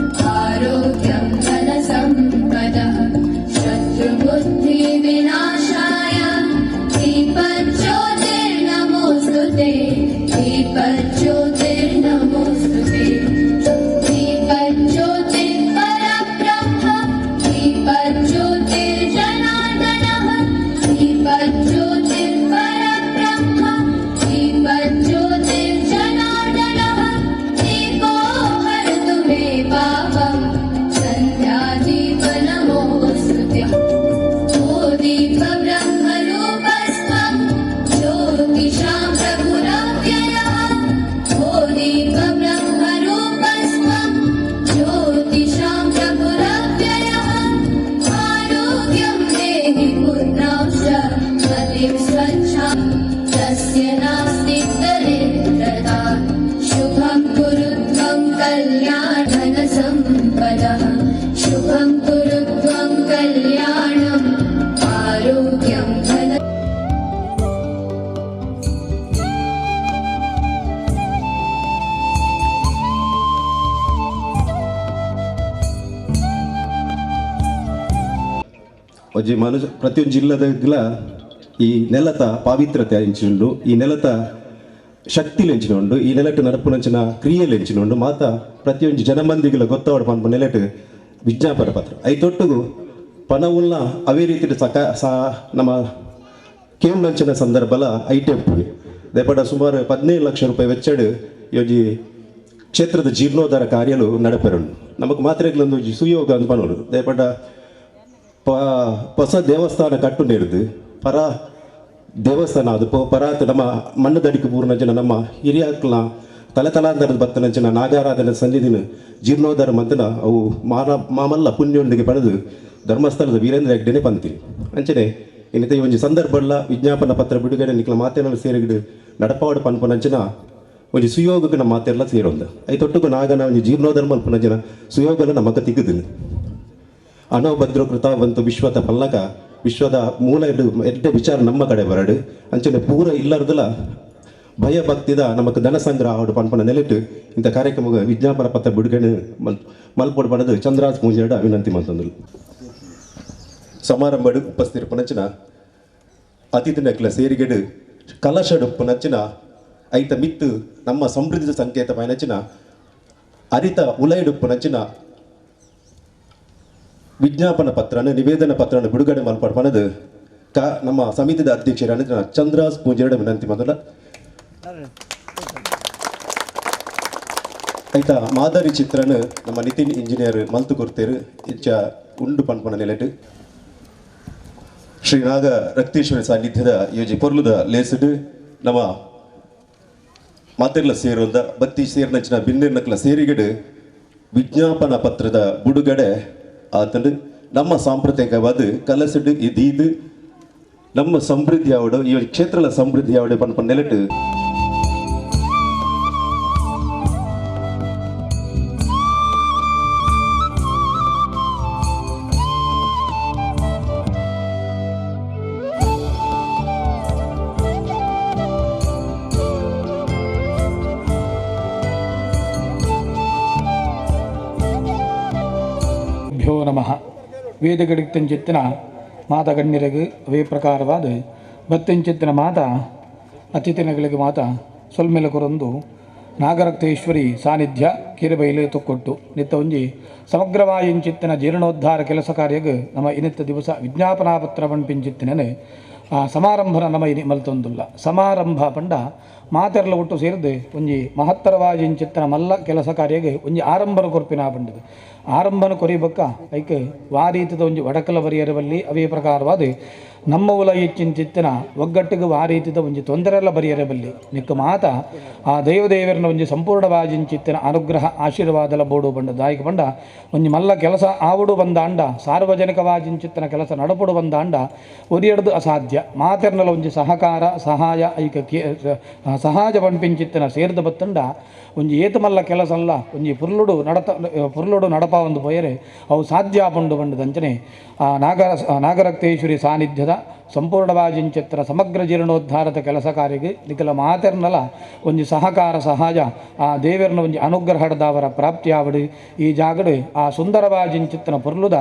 आरोग्यं धनसम्पदा ಒಂಜಿ ಮನುಷ್ಯ ಪ್ರತಿಯೊಂದು ಜಿಲ್ಲದಾಗ್ಲ ಈ ನೆಲತ ಪಾವಿತ್ರತೆ ಎಂಚಿನುಂಡು, ಈ ನೆಲತ ಶಕ್ತಿಲು ಎಂಚಿನ ಉಂಡು, ಈ ನೆಲಟ್ ನಡಪುನಂಚಿನ ಕ್ರಿಯೆಲು ಎಂಚಿನ ಉಂಡು ಮಾತ ಪ್ರತಿಯೊಂದು ಜನಮಂದಿಗಳ ಗೊತ್ತವಾಡ ಪನ್ಪ ನೆಲೆಟ್ ವಿಜ್ಞಾಪನ ಪತ್ರ ಐತೊಟ್ಟುಗು ಪನವುಲ್ನ ಅವೇ ರೀತಿ ಸಕ ಸಾ ನಮ್ಮ ಕೇಂದ್ರಂಚಿನ ಸಂದರ್ಭಲ ಐಟೆಪ್ಪುಗೆ ದೇಪಡ ಸುಮಾರು 15 ಲಕ್ಷ ರೂಪಾಯಿ ವೆಚ್ಚಡು ಯೋಜಿ ಕ್ಷೇತ್ರದ ಜೀರ್ಣೋದ್ಧಾರ ಕಾರ್ಯಲು ನಡಪೆರುಂಡು. ನಮಗೆ ಮಾತ್ರೆಗಳೊಂದು ಸುಯೋಗ ಅಂತ ಪನೋಡು ದೇಪಡ ಹೊಸ ದೇವಸ್ಥಾನ ಕಟ್ಟು ನೀಡ್ದು ಪರ ದೇವಸ್ಥಾನ ಅದು ಪರಾತ್ ನಮ್ಮ ಮಣ್ಣದಡಿಕೆ ಪೂರ್ಣ ಜನ ನಮ್ಮ ಹಿರಿಯಾಕ್ಲ ತಲೆ ತಲಾಂತರದ ಬತ್ತನಂಚಿನ ನಾಗಾರಾಧನೆ ಸನ್ನಿಧಿನ ಜೀರ್ಣೋದ್ಧಾರ ಮಂತನ ಅವು ಮಾಮಲ್ಲ ಪುಣ್ಯೊಂದಿಗೆ ಪಡೆದು ಧರ್ಮಸ್ಥಳದ ವೀರೇಂದ್ರ ಹೆಗ್ಡೆನೆ ಪಂತಿ ಅಂಚನೆ ಇನ್ನಿತ ಈ ಒಂಜಿ ಸಂದರ್ಭಲ್ಲ ವಿಜ್ಞಾಪನ ಪತ್ರ ಬಿಡುಗಡೆ ನಿಕ್ಲ ಮಾತೇನ ಸೇರಿಗಿಡು ನಡಪಾಡು ಪನ್ಪನಂಚಿನ ಒಂಜಿ ಸುಯೋಗಕ್ಕೆ ನಮ್ಮ ಮಾತೆಲ್ಲ ಸೇರೊಂದು ಐತೊಟ್ಟುಗು ನಾಗನ ಒಂಜಿ ಜೀರ್ಣೋದ್ಧಾರ ಮಲ್ಪನಂಚಿನ ಸುಯೋಗನ ನಮಕ ತಿಕ್ಕುದಿಲ್ಲ. ಅನೋಭದ್ರ ಕೃತಾವಂತು ವಿಶ್ವದ ಪಲ್ಲಕ ವಿಶ್ವದ ಮೂಲ ಎಡ್ಡೆ ವಿಚಾರ ನಮ್ಮ ಕಡೆ ಬರಡು ಅಂಚನೆ ಪೂರ ಇಲ್ಲರ್ದಲ ಭಯ ಭಕ್ತಿದ ನಮಕ್ ಧನ ಸಂಗ್ರಹ ಆಡು ಪನ್ಪನ ನೆಲೆಟು ಇಂಥ ಕಾರ್ಯಕ್ರಮ ವಿಜ್ಞಾಪನ ಪತ್ರ ಬಿಡುಗಡೆ ಮಲ್ಪೊಡು ಪಡೆದು ಚಂದ್ರಾಜ್ ಪೂಂಜಾಡ ವಿನಂತಿ ಮಂತಂದರು. ಸಮಾರಂಭಡು ಉಪಸ್ಥಿತಿರ್ಪನಂಚಿನ ಅತಿಥಿ ನಕ್ಲ ಸೇರಿಗೆಡು ಕಲಶಡುಪ್ಪನಂಚಿನ ಐತ ಮಿತ್ತು ನಮ್ಮ ಸಮೃದ್ಧಿ ಸಂಕೇತ ಪಯನಂಚಿನ ಅರಿತ ಉಲೈಡುಪ್ಪನಂಚಿನ ವಿಜ್ಞಾಪನ ಪತ್ರನ ನಿವೇದನ ಪತ್ರನ ಬಿಡುಗಡೆ ಮಲ್ಪಡ್ಪನದು ನಮ್ಮ ಸಮಿತಿದ ಅಧ್ಯಕ್ಷರ ಚಂದ್ರಾಸ್ ಪೂಂಜಾಡ ವಿನಂತಿ ಮೊದಲ. ಆಯ್ತಾ ಮಾದರಿ ಚಿತ್ರನ ನಮ್ಮ ನಿತಿನ್ ಇಂಜಿನಿಯರ್ ಮಲ್ತು ಕೊಡ್ತೇರು ಇಚ್ಚ ಉಂಡು ಪನ್ಪನ ನೆಲೆಟು ಶ್ರೀ ನಾಗ ರಕ್ತೇಶ್ವರಿ ಸಾನ್ನಿಧ್ಯದ ಯೋಜಿ ಪೊರ್ಲುದ ಲೇಸುಡು ನಮ್ಮ ಮಾತೆರ್ಲ ಸೇರುವಂದ ಬತ್ತಿ ಸೇರಿನಂಚಿನ ಬಿನ್ನಿರ್ನಕ್ಲ ಸೇರಿಗಡು ವಿಜ್ಞಾಪನಾ ಪತ್ರದ ಬಿಡುಗಡೆ ಆತಂಡು ನಮ್ಮ ಸಾಂಪ್ರದಾಯಿಕವಾದ ಕಲಸಿಡು ಇದೀದು ನಮ್ಮ ಸಮೃದ್ಧಿ ಆವಡು ಈ ಕ್ಷೇತ್ರದ ಸಮೃದ್ಧಿ ಆವಡು ಪನ್ಪನ ನೆಲೆಟು ನಮಃ. ವೇದಗಡಿತಂಚಿತ್ತಿನ ಮಾತ ಗಣ್ಯರಿಗೆ ಅವೇ ಪ್ರಕಾರವಾದ ಬತ್ತೆಂಚಿತ್ತಿನ ಮಾತ ಅತಿಥಿನಗಳಿಗೆ ಮಾತ ಸೊಲ್ಮೆಲ ಕೊರೊಂದು ನಾಗರಕ್ತೇಶ್ವರಿ ಸಾನ್ನಿಧ್ಯ ಕಿರುಬೈಲು ತೊಕ್ಕೊಟ್ಟು ನಿತ್ತ ಒಂಜಿ ಸಮಗ್ರವಾಯಿಂಚಿತ್ತಿನ ಜೀರ್ಣೋದ್ಧಾರ ಕೆಲಸ ಕಾರ್ಯಗ್ ನಮ್ಮ ಇನ್ನಿತ್ತ ದಿವಸ ವಿಜ್ಞಾಪನಾ ಪತ್ರ ಪಂಪಿಂಚಿತ್ತಿನೇ ಆ ಸಮಾರಂಭನ ನಮ್ಮ ಇನಿ ಮಲ್ತೊಂದುಲ್ಲ. ಸಮಾರಂಭ ಪಂಡ ಮಾತೆರ್ಲ ಒಟ್ಟು ಸೇರಿದು ಒಂಜಿ ಮಹತ್ತರವಾಯಿಂಚಿತ್ತಿನ ಮಲ್ಲ ಕೆಲಸ ಕಾರ್ಯಗೆ ಒಂಜಿ ಆರಂಭನ ಕೊರ್ಪಿನ ಪಂಡದು ಆರಂಭನ ಕೊರಿಬಕ್ಕ ಐಕ್ ವಾರೀತದ ಒಂಜಿ ವಡಕಲ ಬರಿಯರವಲ್ಲಿ ಅವೇ ಪ್ರಕಾರವಾದ ನಮ್ಮ ಉಲ ಹೆಚ್ಚಿನ ಒಗ್ಗಟ್ಟಿಗೆ ವಾರೀತದ ಒಂಜಿ ತೊಂದರೆಲ್ಲ ಬರಿಯರಬಲ್ಲಿ ನಿಕ್ಕ ಮಾತ ಆ ದೈವದೇವರನ ಒಂಜಿ ಸಂಪೂರ್ಣವಾಜಿಂಚಿತ್ತಿನ ಅನುಗ್ರಹ ಆಶೀರ್ವಾದಲ ಬೋಡು ಬಂಡ ದಾಯಕ ಬಂಡ ಒಂಜಿ ಮಲ್ಲ ಕೆಲಸ ಆವಡು ಬಂದಾಂಡ ಸಾರ್ವಜನಿಕವಾಜಿಂಚಿತ್ತಿನ ಕೆಲಸ ನಡಪಡು ಬಂದಾಂಡ ಒರಿಯಡ್ದು ಅಸಾಧ್ಯ ಮಾತೆರ್ನಲ ಒಂಜಿ ಸಹಕಾರ ಸಹಾಯ ಐಕ ಸಹಜ ಪಂಪಿಂಚಿತ್ತಿನ ಸೇರ್ದ ಬತ್ತಂಡ ಒಂಜಿ ಏತಮಲ್ಲ ಕೆಲಸ ಅಲ್ಲ ಒಂಜಿ ಪುರ್ಲುಡು ನಡತ ಪುರ್ಲುಡು ನಡಪ ಒಂದು ಪೋಯರೆ ಅವು ಸಾಧ್ಯ ಪಂಡು ಬಂಡದಂಚನೆ ಆ ನಾಗರಕ್ತೇಶ್ವರಿ ಸಾನ್ನಿಧ್ಯದ ಸಂಪೂರ್ಣವಾಜಿಂಚಿತ್ರ ಸಮಗ್ರ ಜೀರ್ಣೋದ್ಧಾರದ ಕೆಲಸ ಕಾರ್ಯಗೆ ನಿಖಲ ಮಾತೆರ್ನಲ ಒಂಜಿ ಸಹಕಾರ ಸಹಾಯ ಆ ದೇವರನ ಒಂಜಿ ಅನುಗ್ರಹದವರ ಪ್ರಾಪ್ತಿಯಾವಡು ಈ ಜಾಗಡು ಆ ಸುಂದರವಾಜಿಂಚಿತ್ರನ ಪೊರ್ಲುದ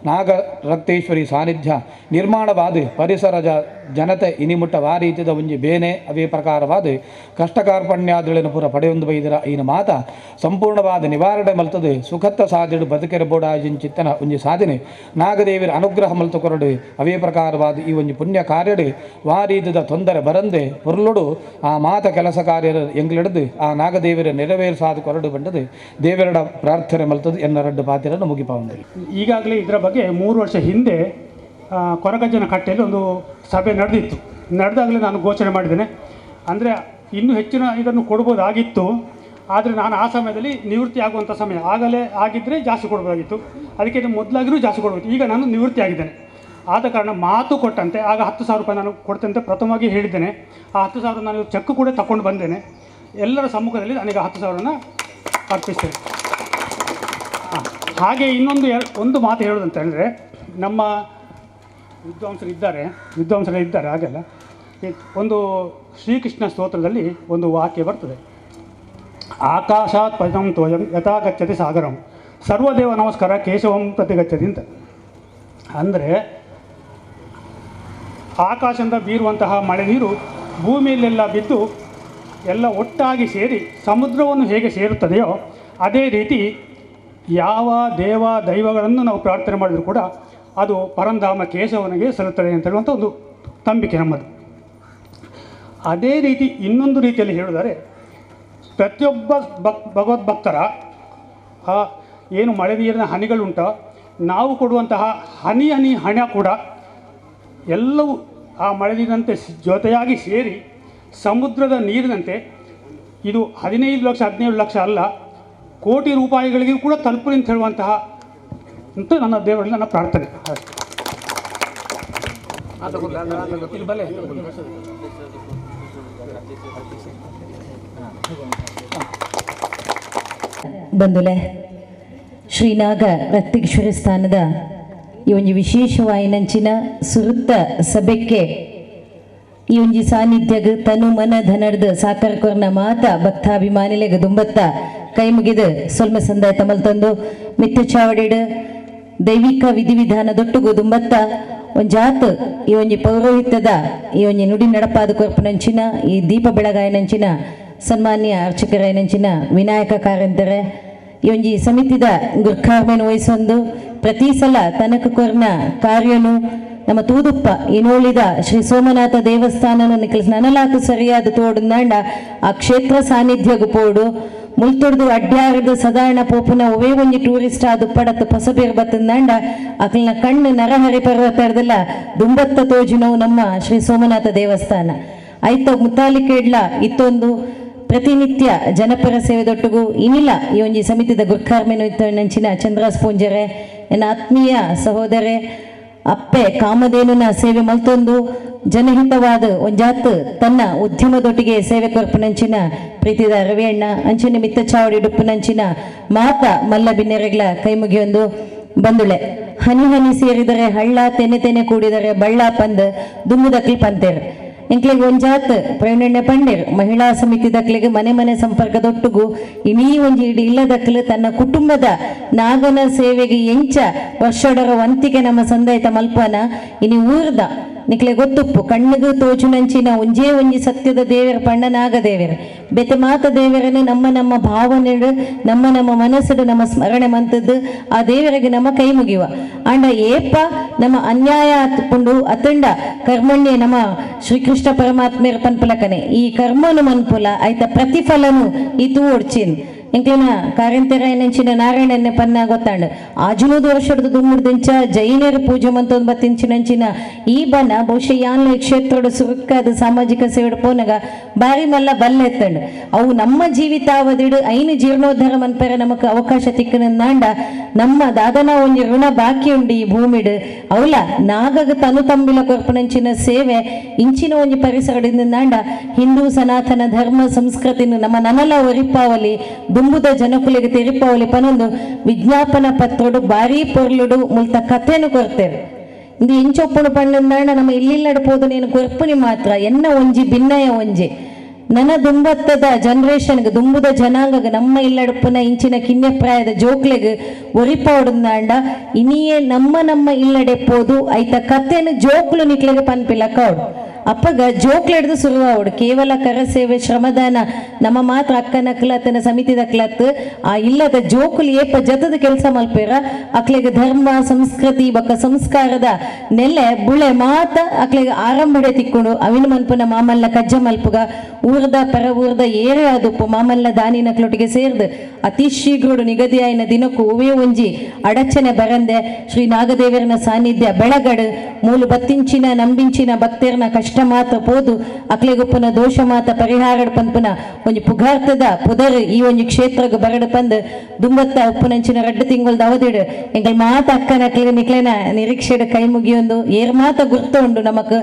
ನಾಗರಕ್ತೇಶ್ವರಿ ಸಾನ್ನಿಧ್ಯ ನಿರ್ಮಾಣವಾದ ಪರಿಸರದ ಜನತೆ ಇನಿಮುಟ್ಟ ವಾರೀತಿದ ಒಂಜಿ ಬೇನೆ ಅವೇ ಪ್ರಕಾರವಾದ ಕಷ್ಟಕಾರ್ಪಣ್ಯಾದಳಿನ ಪೂರ ಪಡೆಯೊಂದು ಬೈದರ ಈನ ಮಾತ ಸಂಪೂರ್ಣವಾದ ನಿವಾರಣೆ ಮಲ್ತದೆ ಸುಖತ್ತ ಸಾಧಿಡು ಬದುಕಿರಬೋಡಾಜಿಂಚಿತ್ತನ ಒಂಜಿ ಸಾಧನೆ ನಾಗದೇವಿರ ಅನುಗ್ರಹ ಮಲ್ತು ಕೊರಡು ಅವೇ ಪ್ರಕಾರವಾದ ಈ ಒಂಜಿ ಪುಣ್ಯ ಕಾರ್ಯಡು ವಾರೀತದ ತೊಂದರೆ ಬರಂದೆ ಪೊರ್ಲುಡು ಆ ಮಾತ ಕೆಲಸ ಕಾರ್ಯ ಎಂಗ್ಲಿಡ್ದು ಆ ನಾಗದೇವಿರ ನೆರವೇರಿಸಾದ ಕೊರಡು ಬಂಡದು ದೇವರಡ ಪ್ರಾರ್ಥನೆ ಮಲ್ತದೆ ಎನ್ನರಡ್ಡು ಪಾತಿರನ್ನು ಮುಗಿಪಾವಂದಿಲ್ಲ. ಈಗಾಗಲೇ ಇದರ ಬಗ್ಗೆ 3 ವರ್ಷ ಹಿಂದೆ ಕೊರಗಜ್ಜನ ಕಟ್ಟೆಯಲ್ಲಿ ಒಂದು ಸಭೆ ನಡೆದಿತ್ತು. ನಡೆದಾಗಲೇ ನಾನು ಘೋಷಣೆ ಮಾಡಿದ್ದೇನೆ. ಅಂದರೆ ಇನ್ನೂ ಹೆಚ್ಚಿನ ಇದನ್ನು ಕೊಡ್ಬೋದಾಗಿತ್ತು, ಆದರೆ ನಾನು ಆ ಸಮಯದಲ್ಲಿ ನಿವೃತ್ತಿ ಆಗುವಂಥ ಸಮಯ, ಆಗಲೇ ಆಗಿದ್ದರೆ ಜಾಸ್ತಿ ಕೊಡ್ಬೋದಾಗಿತ್ತು. ಅದಕ್ಕೆ ಮೊದಲಾಗಿಯೂ ಜಾಸ್ತಿ ಕೊಡ್ಬೋದು. ಈಗ ನಾನು ನಿವೃತ್ತಿ ಆಗಿದ್ದೇನೆ, ಆದ ಕಾರಣ ಮಾತು ಕೊಟ್ಟಂತೆ ಆಗ 10,000 ರೂಪಾಯಿ ನಾನು ಕೊಡ್ತಂತೆ ಪ್ರಥಮವಾಗಿ ಹೇಳಿದ್ದೇನೆ. ಆ 10,000 ನಾನು ಚೆಕ್ ಕೂಡ ತಗೊಂಡು ಬಂದೇನೆ. ಎಲ್ಲರ ಸಮ್ಮುಖದಲ್ಲಿ ನನಗೆ 10,000 ಅರ್ಪಿಸ್ತೇನೆ. ಹಾಗೆ ಇನ್ನೊಂದು ಒಂದು ಮಾತು ಹೇಳೋದಂತ ಹೇಳಿದ್ರೆ, ನಮ್ಮ ವಿದ್ವಾಂಸರಿದ್ದಾರೆ ಹಾಗೆಲ್ಲ ಒಂದು ಶ್ರೀಕೃಷ್ಣ ಸ್ತೋತ್ರದಲ್ಲಿ ಒಂದು ವಾಕ್ಯ ಬರ್ತದೆ, ಆಕಾಶಾತ್ ಪದಂ ತೋಯಂ ಯಥಾ ಗಚ್ಚತಿ ಸಾಗರಂ ಸರ್ವದೇವ ನಮಸ್ಕಾರ ಕೇಶವಂ ಪ್ರತಿ ಗಚ್ಚತಿ ಅಂತ. ಅಂದರೆ ಆಕಾಶದಿಂದ ಬೀರುವಂತಹ ಮಳೆ ನೀರು ಭೂಮಿಯಲ್ಲೆಲ್ಲ ಬಿದ್ದು ಎಲ್ಲ ಒಟ್ಟಾಗಿ ಸೇರಿ ಸಮುದ್ರವನ್ನು ಹೇಗೆ ಸೇರುತ್ತದೆಯೋ ಅದೇ ರೀತಿ ಯಾವ ದೇವ ದೈವಗಳನ್ನು ನಾವು ಪ್ರಾರ್ಥನೆ ಮಾಡಿದರೂ ಕೂಡ ಅದು ಪರಂಧಾಮ ಕೇಶವನಿಗೆ ಸಲ್ಲುತ್ತದೆ ಅಂತ ಹೇಳುವಂಥ ಒಂದು ನಂಬಿಕೆ ನಮ್ಮದು. ಅದೇ ರೀತಿ ಇನ್ನೊಂದು ರೀತಿಯಲ್ಲಿ ಹೇಳಿದರೆ, ಪ್ರತಿಯೊಬ್ಬ ಭಗವದ್ಭಕ್ತರ ಆ ಏನು ಮಳೆ ನೀರಿನ ಹನಿಗಳುಂಟೋ, ನಾವು ಕೊಡುವಂತಹ ಹನಿ ಹನಿ ಹಣ ಕೂಡ ಎಲ್ಲವೂ ಆ ಮಳೆ ನೀರಿನಂತೆ ಜೊತೆಯಾಗಿ ಸೇರಿ ಸಮುದ್ರದ ನೀರಿನಂತೆ ಇದು 15 ಲಕ್ಷ 17 ಲಕ್ಷ ಅಲ್ಲ, ಕೋಟಿ ರೂಪಾಯಿಗಳಿಗೂ ಕೂಡ ತಲುಪಲಿ ಅಂತ ಹೇಳುವಂತಹ ಅಂತ ನನ್ನ ದೇವರಲ್ಲಿ ನನ್ನ ಪ್ರಾರ್ಥನೆ. ಬಂಧುಲೆ, ಶ್ರೀನಾಗ ರಕ್ತೇಶ್ವರ ಸ್ಥಾನದ ಈ ಒಂದು ವಿಶೇಷವಾಯಿನಂಚಿನ ಸುರುತ್ತ ಸಭೆಕ್ಕೆ ಈ ಒಂಜಿ ಸಾನ್ನಿಧ್ಯಗ ತನು ಮನ ಧನರ್ದ ಸಾಕರ್ ಕೊರ್ನ ಮಾತ ಭಕ್ತಾಭಿಮಾನಿಲೆಗ ದುಂಬತ್ತ ಕೈ ಮುಗಿದು ಸೊಲ್ಮೆ ಸಂದಾಯ ತಮಲ್ ತಂದು ಮಿತ್ತ ಚಾವಡಿಡು ದೈವಿಕ ವಿಧಿವಿಧಾನದೊಟ್ಟುಗು ದುಂಬತ್ತ ಒಂಜಾತ್ ಈ ಒಂಜಿ ಪೌರೋಹಿತ್ಯದ ಈ ಒಂಜಿ ನುಡಿ ನಡಪಾದ ಕೊರ್ಪುನಂಚಿನ ಈ ದೀಪ ಬೆಳಗಾಯನಂಚಿನ ಸನ್ಮಾನ್ಯ ಅರ್ಚಕರಾಯನಂಚಿನ ವಿನಾಯಕ ಕಾರಂತರೆ ಈ ಒಂಜಿ ಸಮಿತಿದ ಗುರ್ಖಾರ್ಮೆನ್ ವಹಿಸೊಂದು ಪ್ರತಿ ಸಲ ತನಕ ಕೊರ್ನ ಕಾರ್ಯನು ನಮ್ಮ ತೂದುಪ್ಪ ಇನ್ನೋಳಿದ ಶ್ರೀ ಸೋಮನಾಥ ದೇವಸ್ಥಾನನ ನಿಖಲ್ ನನಲಾಕು ಸರಿಯಾದ ತೋಡುಂದಾಂಡ ಆ ಕ್ಷೇತ್ರ ಸಾನ್ನಿಧ್ಯಗು ಪೋಡು ಮುಲ್ತೊಡ್ದು ಅಡ್ಡಾರದ ಸದಾರಣ ಪೋಪುನ ಒವೇ ಒಂಜಿ ಟೂರಿಸ್ಟ್ ಆ ದುಪ್ಪಡತ್ತು ಪೊಸಬೇರು ಬತ್ತಂದಾಂಡ ಅಕಲ್ನ ಕಣ್ಣು ನರಹರಿ ಪರ್ವತದಲ್ಲ ದುಂಬತ್ತ ತೋಜಿನವು ನಮ್ಮ ಶ್ರೀ ಸೋಮನಾಥ ದೇವಸ್ಥಾನ. ಐತ ಮುತ್ತಾಲಿಕೆಡ್ಲ ಇತ್ತೊಂದು ಪ್ರತಿನಿತ್ಯ ಜನಪರ ಸೇವೆದೊಟ್ಟಿಗೂ ಇನ್ನಿಲ್ಲ ಈ ಒಂಜಿ ಸಮಿತಿದ ಗುರ್ಖಾರ್ಮೆನು ನಂಚಿನ ಚಂದ್ರಾಸ್ ಪೂಂಜರೆ ಎನ್ನ ಆತ್ಮೀಯ ಸಹೋದರೆ ಅಪ್ಪೆ ಕಾಮಧೇನುನ ಸೇವೆ ಮಲ್ತೊಂದು ಜನಹಿತವಾದ ಒಂಜಾತ್ ತನ್ನ ಉದ್ಯಮದೊಟ್ಟಿಗೆ ಸೇವೆ ಕೊರ್ಪುನಂಚಿನ ಪ್ರೀತಿದ ರವಿಯಣ್ಣ ಅಂಚಿನ ಮಿತ್ತ ಚಾವಡಿ ಡುಪ್ಪುನಂಚಿನ ಮಾತ ಮಲ್ಲ ಬಿನ್ನೆರೆಗ್ಲ ಕೈ ಮುಗಿಯೊಂದು ಬಂದುಳೆ. ಹನಿ ಹನಿ ಸೇರಿದರೆ ಹಳ್ಳ, ತೆನೆ ತೆನೆ ಕೂಡಿದರೆ ಬಳ್ಳ ಪಂದ್ ದುಮ್ಮುದಕ್ಲಿ ಪಂತೇರ್ ಎಂಕ್ಲೆಗ್ ಒಂಜಾತ್ ಪ್ರವೀಣಣ್ಣ ಪಂಡೇರ್ ಮಹಿಳಾ ಸಮಿತಿ ದಕ್ಲೆಗ್ ಮನೆ ಮನೆ ಸಂಪರ್ಕದೊಟ್ಟುಗು ಇಡೀ ಒಂಜಿ ಇಡೀ ಇಲ್ಲದಕ್ಲು ತನ್ನ ಕುಟುಂಬದ ನಾಗನ ಸೇವೆಗೆ ಎಂಚ ವರ್ಷಡರ ವಂತಿಗೆ ನಮ್ಮ ಸಂದಾಯಿತ ಮಲ್ಪನ ಇನಿ ಊರ್ದ ನಿಕ್ಲೆ ಗೊತ್ತುಪ್ಪು ಕಣ್ಣಿಗೂ ತೋಚುನಂಚಿನ ಒಂಜೇ ಒಂಜಿ ಸತ್ಯದ ದೇವರ ಪಂಡ ನಾಗದೇವರು ಬೆತೆ ಮಾತ ದೇವರನ್ನು ನಮ್ಮ ನಮ್ಮ ಭಾವನೆ ನಮ್ಮ ನಮ್ಮ ಮನಸ್ಸು ನಮ್ಮ ಸ್ಮರಣೆ ಮಂತದ್ದು ಆ ದೇವರಿಗೆ ನಮ್ಮ ಕೈ ಮುಗಿಯುವ ಅಂಡ ಏಪ ನಮ್ಮ ಅನ್ಯಾಯ ಆತ್ಕೊಂಡು ಅತಂಡ ಕರ್ಮಣ್ಯ ನಮ್ಮ ಶ್ರೀಕೃಷ್ಣ ಪರಮಾತ್ಮೇರ ಪನ್ಪುಲಕನೆ ಈ ಕರ್ಮನು ಮನ್ಪುಲ ಆಯ್ತ ಪ್ರತಿಫಲನು ಈ ತೂಡ್ಚಿನ್ ಎಂಕ್ಲಿನ ಕಾರಂತೆರಾಯನಂಚಿನ ನಾರಾಯಣನ್ನೇ ಪನ್ನ ಗೊತ್ತಾಂಡು ಆಜುನೂದು ವರ್ಷದ ದುಮ್ಮುಡ್ದಿಂಚ ಜೈನರ ಪೂಜೆ ಮಂತೊಂದು ಬತ್ತಿಂಚಿನಂಚಿನ ಈ ಬನ ಬಹುಶಃ ಯಾನ್ಲ ಕ್ಷೇತ್ರೋಡು ಸುರುಕ್ಕಾದ ಸಾಮಾಜಿಕ ಸೇವೆ ಪೋನಗ ಬಾರಿ ಮಲ್ಲ ಬಲ್ಲ ಎತ್ತಂಡು ಅವು ನಮ್ಮ ಜೀವಿತಾವಧಿಡು ಐನು ಜೀರ್ಣೋದ್ಧಾರ ಮನ್ಪೆರ ನಮಕ್ ಅವಕಾಶ ತಿಕ್ಕನಂದಾಂಡ ನಮ್ಮ ದಾದನ ಒಂಜಿ ಋಣ ಬಾಕಿ ಉಂಡು ಈ ಭೂಮಿಡು ಅವಲ ನಾಗಗ ತನು ತಂಬಿಲ ಕೊರ್ಪುನಂಚಿನ ಸೇವೆ ಇಂಚಿನ ಒಂಜಿ ಪರಿಸರದಿಂದ ಹಿಂದೂ ಸನಾತನ ಧರ್ಮ ಸಂಸ್ಕೃತಿನ ನಮ್ಮ ನನಲ ಒರಿಪಾವಲಿ ದುಂಬುದ ಜನಕುಲಿಗೆ ತೆರಿಪಾವಲಿ ಪನೊಂದು ವಿಜ್ಞಾಪನಾ ಪತ್ರಡು ಬಾರಿ ಪೊರ್ಲುಡು ಮುಲ್ತ ಕಥೆನು ಕೊರ್ತೇವೆ. ಇಂದು ಇಂಚೊಪ್ಪುಡು ಪಂಡಂದಾಂಡ ನಮ್ಮ ಇಲ್ಲಿಲ್ಲಡ ಪೋದು ನೀನು ಕೊರ್ಪುನಿ ಮಾತ್ರ ಎನ್ನ ಒಂಜಿ ಭಿನ್ನಯ ಒಂಜಿ ನನ್ನ ದುಂಬತ್ತದ ಜನರೇಷನ್ಗೆ ದುಂಬುದ ಜನಾಂಗಗ ನಮ್ಮ ಇಲ್ಲಡುಪ್ಪುನ ಇಂಚಿನ ಕಿನ್ಯಪ್ರಾಯದ ಜೋಕ್ಲೆಗ್ ಒರಿಪಾವಡುಂದಾಂಡ ಇನಿಯೇ ನಮ್ಮ ನಮ್ಮ ಇಲ್ಲಡೆ ಪೋದು ಐತ ಕಥೆನು ಜೋಕ್ಲು ನಿಕ್ಲೆಗೆ ಪನ್ಪಿಲ್ಲ ಕೌಡು ಅಪ್ಪಗ ಜೋಕ್ಲೆಡ್ದು ಸುರುವಾವಡು ಕೇವಲ ಕರಸೇವೆ ಶ್ರಮದಾನ ನಮ್ಮ ಮಾತ್ರ ಅಕ್ಕನ ಸಮಿತಿದ ಕ್ಲತ್ ಆ ಇಲ್ಲದ ಜೋಕುಲು ಏಪ ಜತದ ಕೆಲಸ ಮಲ್ಪೇರ ಅಕ್ಲೆಗೆ ಧರ್ಮ ಸಂಸ್ಕೃತಿ ಬೊಕ್ಕ ಸಂಸ್ಕಾರದ ನೆಲೆ ಬುಳೆ ಮಾತ ಅಕ್ಲೆಗೆ ಆರಂಭಡೆ ತಿಕ್ಕೊಂಡು ಅವಿನ ಮನ್ಪುನ ಮಾಮಲ್ಲ ಕಜ್ಜ ಮಲ್ಪುಗ ಊರ್ದ ಪರ ಊರ್ದ ಏರೇ ಆದುಪ್ಪು ಮಾಮಲ್ಲ ದಾನಿನ ಕ್ಲೊಟ್ಟಿಗೆ ಸೇರ್ದು ಅತಿ ಶೀಘ್ರಡು ನಿಗದಿಯಾಯಿನ ದಿನಕ್ಕೂ ಒವೇ ಒಂಜಿ ಅಡಚನೆ ಬರಂದೆ ಶ್ರೀ ನಾಗದೇವರನ ಸಾನ್ನಿಧ್ಯ ಬೆಳಗಡು ಮೂಲು ಬತ್ತಿಂಚಿನ ನಂಬಿಂಚಿನ ಭಕ್ತರನ ಕಷ್ಟ ಮಾತ್ರ ಪೋದು ಅಕ್ಲೆಗುಪ್ಪುನ ದೋಷ ಮಾತ ಪರಿಹಾರ ಪನ್ಪುನ ಒಂಜಿ ಪುಗಾರ್ತದ ಪುದರ್ ಈ ಒಂಜಿ ಕ್ಷೇತ್ರಗ್ ಬರಡು ಪಂದ್ ದುಂಬತ್ತ ಉಪ್ಪುನಂಚಿನ ರಡ್ಡು ತಿಂಗಳ್ದ ಅವಧಿಡು ಎಂಕಲ್ ಮಾತ ಅಕ್ಕನ ಅಕ್ಲೆಗ್ ನಿಕ್ಲೆನ ನಿರೀಕ್ಷೆಡ್ ಕೈ ಮುಗಿಯೊಂದು ಏರ್ ಮಾತ ಗುರ್ತ ಉಂಡು ನಮಕ್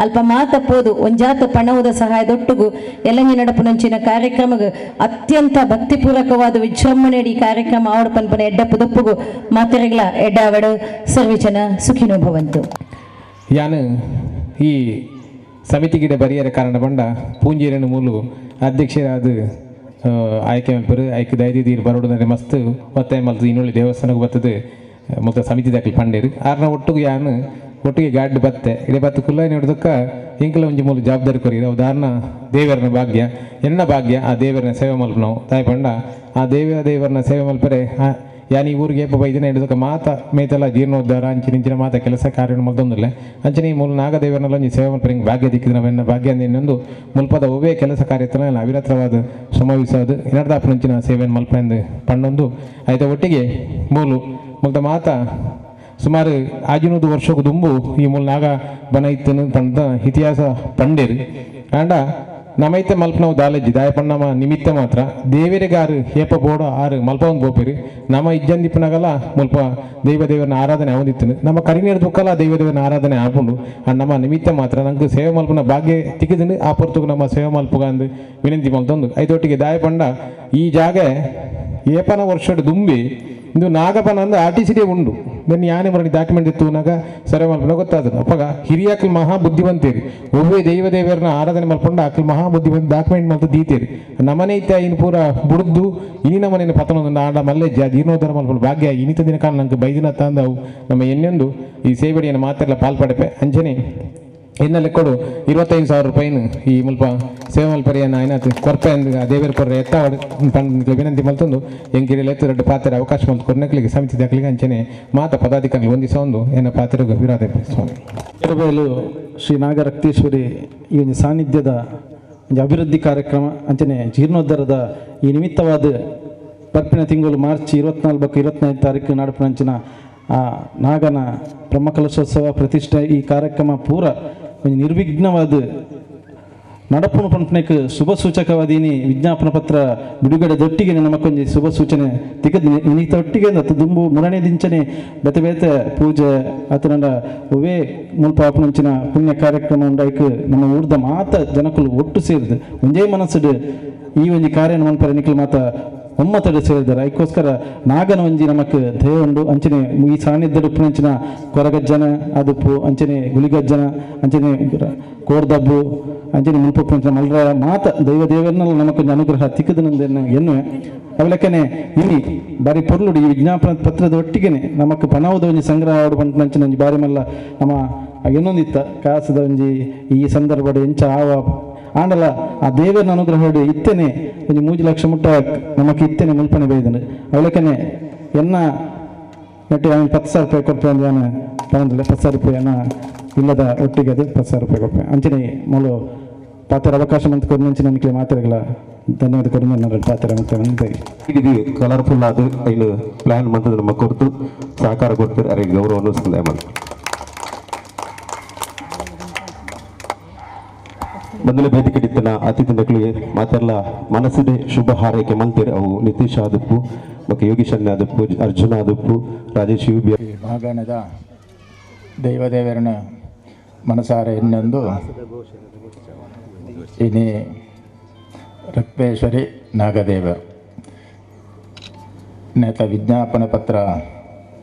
ಅಲ್ಪ ಮಾತ ಪೋದು ಒಂಜಾತ ಪಣವುದ ಸಹಾಯದೊಟ್ಟುಗು ಎಲ್ಲಂಜಿ ನಡಪುನಂಚಿನ ಕಾರ್ಯಕ್ರಮಗ್ ಅತ್ಯಂತ ಭಕ್ತಿಪೂರ್ವಕವಾದ ವಿಜೃಂಭಣೆಡ್ ಈ ಕಾರ್ಯಕ್ರಮ ಆವಡ್ ಪನ್ಪುನ ಎಡ್ಡ ಪುದಪ್ಪುಗು ಮಾತೆರೆಗ್ಲ ಎಡ್ಡ ಅವಡು ಸರ್ವಜನ ಸುಖಿನೋ ಭವಂತು. ಯಾನು ಈ ಸಮಿತಿಗಿಡ ಬರಿಯರ ಕಾರಣ ಬಂಡ ಪೂಂಜೀರನ್ನು ಮೂಲು ಅಧ್ಯಕ್ಷರಾದ ಆಯ್ಕೆ ಮಲ್ಪರು ಆಯ್ಕೆ ದಯದೀರು ಬರೋಡು ಮಸ್ತ್ ಒತ್ತಾಯ ಮಲ್ತು ಇನ್ನೊಳ್ಳಿ ದೇವಸ್ಥಾನಕ್ಕೆ ಬರ್ತದೆ ಮೊತ್ತ ಸಮಿತಿ ದಾಖಲೆ ಪಂಡೇರು ಆರ್ನ ಒಟ್ಟುಗು ಯಾನು ಒಟ್ಟಿಗೆ ಗಾಡಿ ಬತ್ತೆ ಇಡೀ ಬತ್ತು ಕುಲ್ಲ ನೋಡೋದಕ್ಕ ಎಂಕಲ ಒಂಜಿ ಮೂಲ ಜವಾಬ್ದಾರಿ ಕೊರಿ ಉದಾಹರಣ ದೇವರನ ಭಾಗ್ಯ ಎನ್ನ ಭಾಗ್ಯ ಆ ದೇವರನ ಸೇವೆ ಮಲ್ಪ ನಾವು ತಾಯಿ ಪಂಡ ಆ ದೇವರನ ಸೇವೆ ಮಲ್ಪರೆ ಯಾನ್ ಈ ಊರಿಗೆ ಏಪ ಬೈದಿನ ಹಿಡಿದಕ್ಕೆ ಮಾತ ಮೇತಲ ಜೀರ್ಣೋದ್ಧಾರ ಅಂಚಿನ ಇಂಚಿನ ಮಾತ ಕೆಲಸ ಕಾರ್ಯ ಮಲ್ತೊಂದಿಲ್ಲ ಅಂಚಿನ ಈ ಮೂಲ ನಾಗದೇವರನ್ನೆಲ್ಲ ಒಂಜಿ ಸೇವೆ ಮಲ್ಪರೆ ಹಿಂಗೆ ಭಾಗ್ಯ ದಿಕ್ಕಿದ ನಾವೆನ್ನ ಭಾಗ್ಯ ಅಂದ ಇನ್ನೊಂದು ಮುಲ್ಪದ ಒವ್ವೇ ಕೆಲಸ ಕಾರ್ಯತನ ಅವಿರತವಾದ ಶ್ರಮವಿಸಾದು ಇನರ್ದಾಪನಂಚಿನ ಸೇವೆಯನ್ನು ಮಲ್ಪೆಂದು ಪಣ್ಣೊಂದು ಆಯ್ತ ಒಟ್ಟಿಗೆ ಮೂಲು ಮುಲ್ತ ಮಾತ ಸುಮಾರು 500 ವರ್ಷಕ್ಕೂ ದುಂಬು ಈ ಮೂಲ ನಾಗ ಬನ ಇತ್ತನು ಪಂಡ ಇತಿಹಾಸ ಪಂಡೇರು ಆಂಡ ನಮೈತೆ ಮಲ್ಪನವು ದಾಲಜ್ಜಿ ದಾಯಪಣ್ಣಮ ನಿಮಿತ್ತ ಮಾತ್ರ ದೇವರಿಗಾರು ಏಪ ಬೋಡ ಆರು ಮಲ್ಪ ಒಂದು ಬೋಪೇರಿ ನಮ್ಮ ಇಜ್ಜಂದಿಪ್ಪನಾಗಲ್ಲ ಮುಲ್ಪ ದೈವ ದೇವರನ್ನ ಆರಾಧನೆ ಅವನಿತ್ತು ನಮ್ಮ ಕರಿನೀರು ದುಃಖಲ್ಲ ದೈವ ದೇವರನ್ನ ಆರಾಧನೆ ಆಪುಂಡು ಆ ನಮ್ಮ ನಿಮಿತ್ತ ಮಾತ್ರ ನಂಗೆ ಸೇವೆ ಮಲ್ಪನ ಭಾಗ್ಯ ತಿಕ್ಕಿದ್ದು ಆ ಪೊರ್ತುಗು ನಮ್ಮ ಸೇವೆ ಮಲ್ಪುಗ ಅಂದು ವಿನಂತಿ ಮಲ್ತೊಂದು ಐತೊಟ್ಟಿಗೆ ದಾಯಪಂಡ ಈ ಜಾಗ ಏಪನ ವರ್ಷಡ್ ದುಂಬಿ ಇಂದು ನಾಗಪನ ಅಂದು ಆರ್ ಟಿ ಸಿ ಡಿ ಉಂಡು then ಯಾನೆ ಮರಳಿ ಡಾಕ್ಯುಮೆಂಟ್ ಇತ್ತು ನಾಗ ಸರಿ ಮಲ್ಪನ ಗೊತ್ತಾದ ಅಪ್ಪಗ ಹಿರಿಯಾಕ್ಲು ಮಹಾ ಬುದ್ಧಿವಂತೇರಿ ಒವ್ವೇ ದೈವ ದೇವರನ್ನ ಆರಾಧನೆ ಮಲ್ಪಂಡು ಆಕ್ಲು ಮಹಾ ಬುದ್ಧಿವಂತ ಡಾಕ್ಯುಮೆಂಟ್ ಮಲ್ತ ದೀತೇರಿ ನಮ್ಮನೆ ಇತ್ತ ಇನ್ನು ಪೂರ ಬುಡ್ದು ಇನಿ ನಮ್ಮನೇನು ಪತನೊಂದು ಆಡ ಮಲ್ಲೆ ಜೀರ್ಣೋದ್ಧಾರ ಮಲ್ಪಲು ಭಾಗ್ಯ ಇನಿತ ದಿನ ಕಾಲ ನಂಗೆ ಬೈದಿನ ತಂದವು ನಮ್ಮ ಎಣ್ಣೆಂದು ಈ ಸೇವಡಿಯನ್ನು ಮಾತೆಲ್ಲ ಪಾಲ್ಪಡೆಪೆ ಅಂಜನೆ ಎನ್ನೆಲ್ಲ ಕೊಡು 25,000 ರೂಪಾಯಿನ ಈ ಮುಲ್ಪ ಸೇವೆ ಮಲ್ಪರಿಯನ್ನು ಆಯ್ನಾತು ಕೊರ್ಪೆ ಅಂದ್ ದೇವರ ಕೊರ್ರೆ ಎತ್ತ ವಿನಂತಿ ಮಲ್ತೊಂದು ಎಂಕಿರಿಯಲ್ಲಿ ಎತ್ತು ದೊಡ್ಡ ಪಾತ್ರೆ ಅವಕಾಶ ಮಲ್ತು ಕೊರ್ನಕ್ಲಿಗೆ ಸಮಿತಿ ದಾಖಲಿಗೆ ಅಂಚನೆ ಮಾತ ಪದಾಧಿಕಾರಿಗಳು ಹೊಂದಿಸೊಂದು ಎನ್ನ ಪಾತ್ರೆಗೆ ವಿರಾಧ ಸ್ವಾಮಿ. ಕೆರಬೈಲು ಶ್ರೀ ನಾಗರಕ್ತೇಶ್ವರಿ ಈ ಒಂದು ಸಾನ್ನಿಧ್ಯದ ಒಂದು ಅಭಿವೃದ್ಧಿ ಕಾರ್ಯಕ್ರಮ ಅಂಚನೆ ಜೀರ್ಣೋದ್ಧಾರದ ಈ ನಿಮಿತ್ತವಾದ ಬರ್ಪಿನ ತಿಂಗಳು ಮಾರ್ಚ್ 24 25 ತಾರೀಕು ನಡಪಿನಂಚಿನ ಆ ನಾಗನ ಬ್ರಹ್ಮಕಲಶೋತ್ಸವ ಪ್ರತಿಷ್ಠೆ ಈ ಕಾರ್ಯಕ್ರಮ ಪೂರ ಒಂದು ನಿರ್ವಿಘ್ನವಾದ ನಡಪುನ ಪಂಪನೆಕ್ ಶುಭ ಸೂಚಕವಾದೀನಿ ವಿಜ್ಞಾಪನ ಪತ್ರ ಬಿಡುಗಡೆ ದೊಟ್ಟಿಗೆ ನಮಕೊಂಜಿ ಶುಭ ಸೂಚನೆ ತಿಕ್ಕದ್ ಇನ್ನಿತೊಟ್ಟಿಗೆ ದುಂಬು ಮುರಣೆ ದಿಂಚನೆ ಬೇತೆ ಬೇತೆ ಪೂಜೆ ಆತನಂಡ ಒವೇ ಮುಲ್ಪ ಆಪುನಂಚಿನ ಪುಣ್ಯ ಕಾರ್ಯಕ್ರಮ ಉಂಡಾಯ್ಕ್ ನಮ್ಮ ಊರ್ದ ಮಾತ ಜನಕುಲು ಒಟ್ಟು ಸೇರಿದು ಒಂದೇ ಮನಸ್ಸುಡು ಈ ಒಂಜಿ ಕಾರ್ಯನ ಮನ್ಪರೆ ನಿಕ್ಲು ಮಾತ ಒಮ್ಮತಡೆ ಸೇರಿದ್ದಾರೆ. ಅದಕ್ಕೋಸ್ಕರ ನಾಗನ ಒಂಜಿ ನಮಕ್ ದಯ ಉಂಡು ಅಂಚನೆ ಈ ಸಾನ್ನಿಧ್ಯಡ್ ಉಪ್ಪುನಂಚಿನ ಕೊರಗಜ್ಜನ ಅದುಪ್ಪು ಅಂಚನೆ ಗುಳಿಗಜ್ಜನ ಅಂಚನೆ ಕೋರ್ದಬ್ಬು ಅಂಚನೆ ಮುಲ್ಪ ಉಪ್ಪುನಂಚಿನ ಮಲ್ರ ಮಾತ ದೈವ ದೇವರನ್ನೆಲ್ಲ ನಮಕೊಂಜಿ ಅನುಗ್ರಹ ತಿಕ್ಕದನಂದೆನ್ನು ಎನ್ನುವೆ. ಅವಲಕ್ಕನೆ ಇನಿ ಬಾರಿ ಪೊರ್ಲುಡು ಈ ವಿಜ್ಞಾಪನ ಪತ್ರದ ಒಟ್ಟಿಗೆನೆ ನಮಕ್ ಪಣಾವುದ ಒಂಜಿ ಸಂಗ್ರಹ ಆಡು ಪಂಪನಂಚಿನ ಒಂಜಿ ಬಾರಿ ಮಲ್ಲ ನಮ್ಮ ಏನೊಂದಿತ್ತ ಕಾಸದ ಒಂಜಿ ಈ ಸಂದರ್ಭಡ್ ಎಂಚ ಆವ ಆಂಡಲ ಆ ದೇವರನ ಅನುಗ್ರಹ ಇತ್ತೇನೆ ಒಂಜಿ 3 ಲಕ್ಷ ಮುಟ್ಟ ನಮಕ್ ಇತ್ತೇನೆ ಮುಲ್ಪನೆ ಬೈದನು. ಅವಲಕ್ಕನೆ ಎನ್ನ ನೆಟ್ಟು 10,000 ರೂಪಾಯಿ ಕೊಡ್ಪೆ ಅಂದ್ ಯಾನ್ ಪನೊಂದುಲ್ಲೆ 10,000 ರೂಪಾಯಿ ಅನ್ನ ಇಲ್ಲದ ಒಟ್ಟಿಗೆ ಅದು 10,000 ರೂಪಾಯಿ ಕೊಡ್ಪೆ ಅಂಚನೆ ಮೂಲು ಪಾತ್ರ ಅವಕಾಶ ಮಂತ್ ಕೊರ್ನಂಚಿನ ನಿಕ್ಲೆ ಮಾತೆರೆಗ್ಲ ಧನ್ಯವಾದ ಕೊರ್ನ ಪಾತ್ರ ಮತ್ತೆ ಇದು ಕಲರ್ಫುಲ್ ಆದ ಐನು ಪ್ಲಾನ್ ಮಂತದ ನಮ್ಮ ಕೊರ್ತು ಸಹಕಾರ ಕೊಡ್ತಾರೆ ಅರೆ ಗೌರವವನ್ನು ಸಂದಾಯ ಮಾಡ್ತಾರೆ. ಮೊದಲ ವೇದಿಕೆ ಇತ್ತನ ಅತಿಥಿ ನಕಲಿಗೆ ಮಾತೆಲ್ಲ ಮನಸ್ಸಿದೆ ಶುಭ ಹಾರೈಕೆ ಮಂತಿರು ಅವು ನಿತೀಶ್ ಆದಪ್ಪು ಮತ್ತು ಯೋಗೀಶ್ ಆದಪ್ಪು ಅರ್ಜುನ ಆದಪ್ಪು ರಾಜೇಶ್ you B ಮಹಾಗಣದ ದೈವದೇವರನ ಮನಸಾರೆ ಇನ್ನೊಂದು ಇನಿ ರಕ್ತೇಶ್ವರಿ ನಾಗದೇವರು ನೇತ ವಿಜ್ಞಾಪನ ಪತ್ರ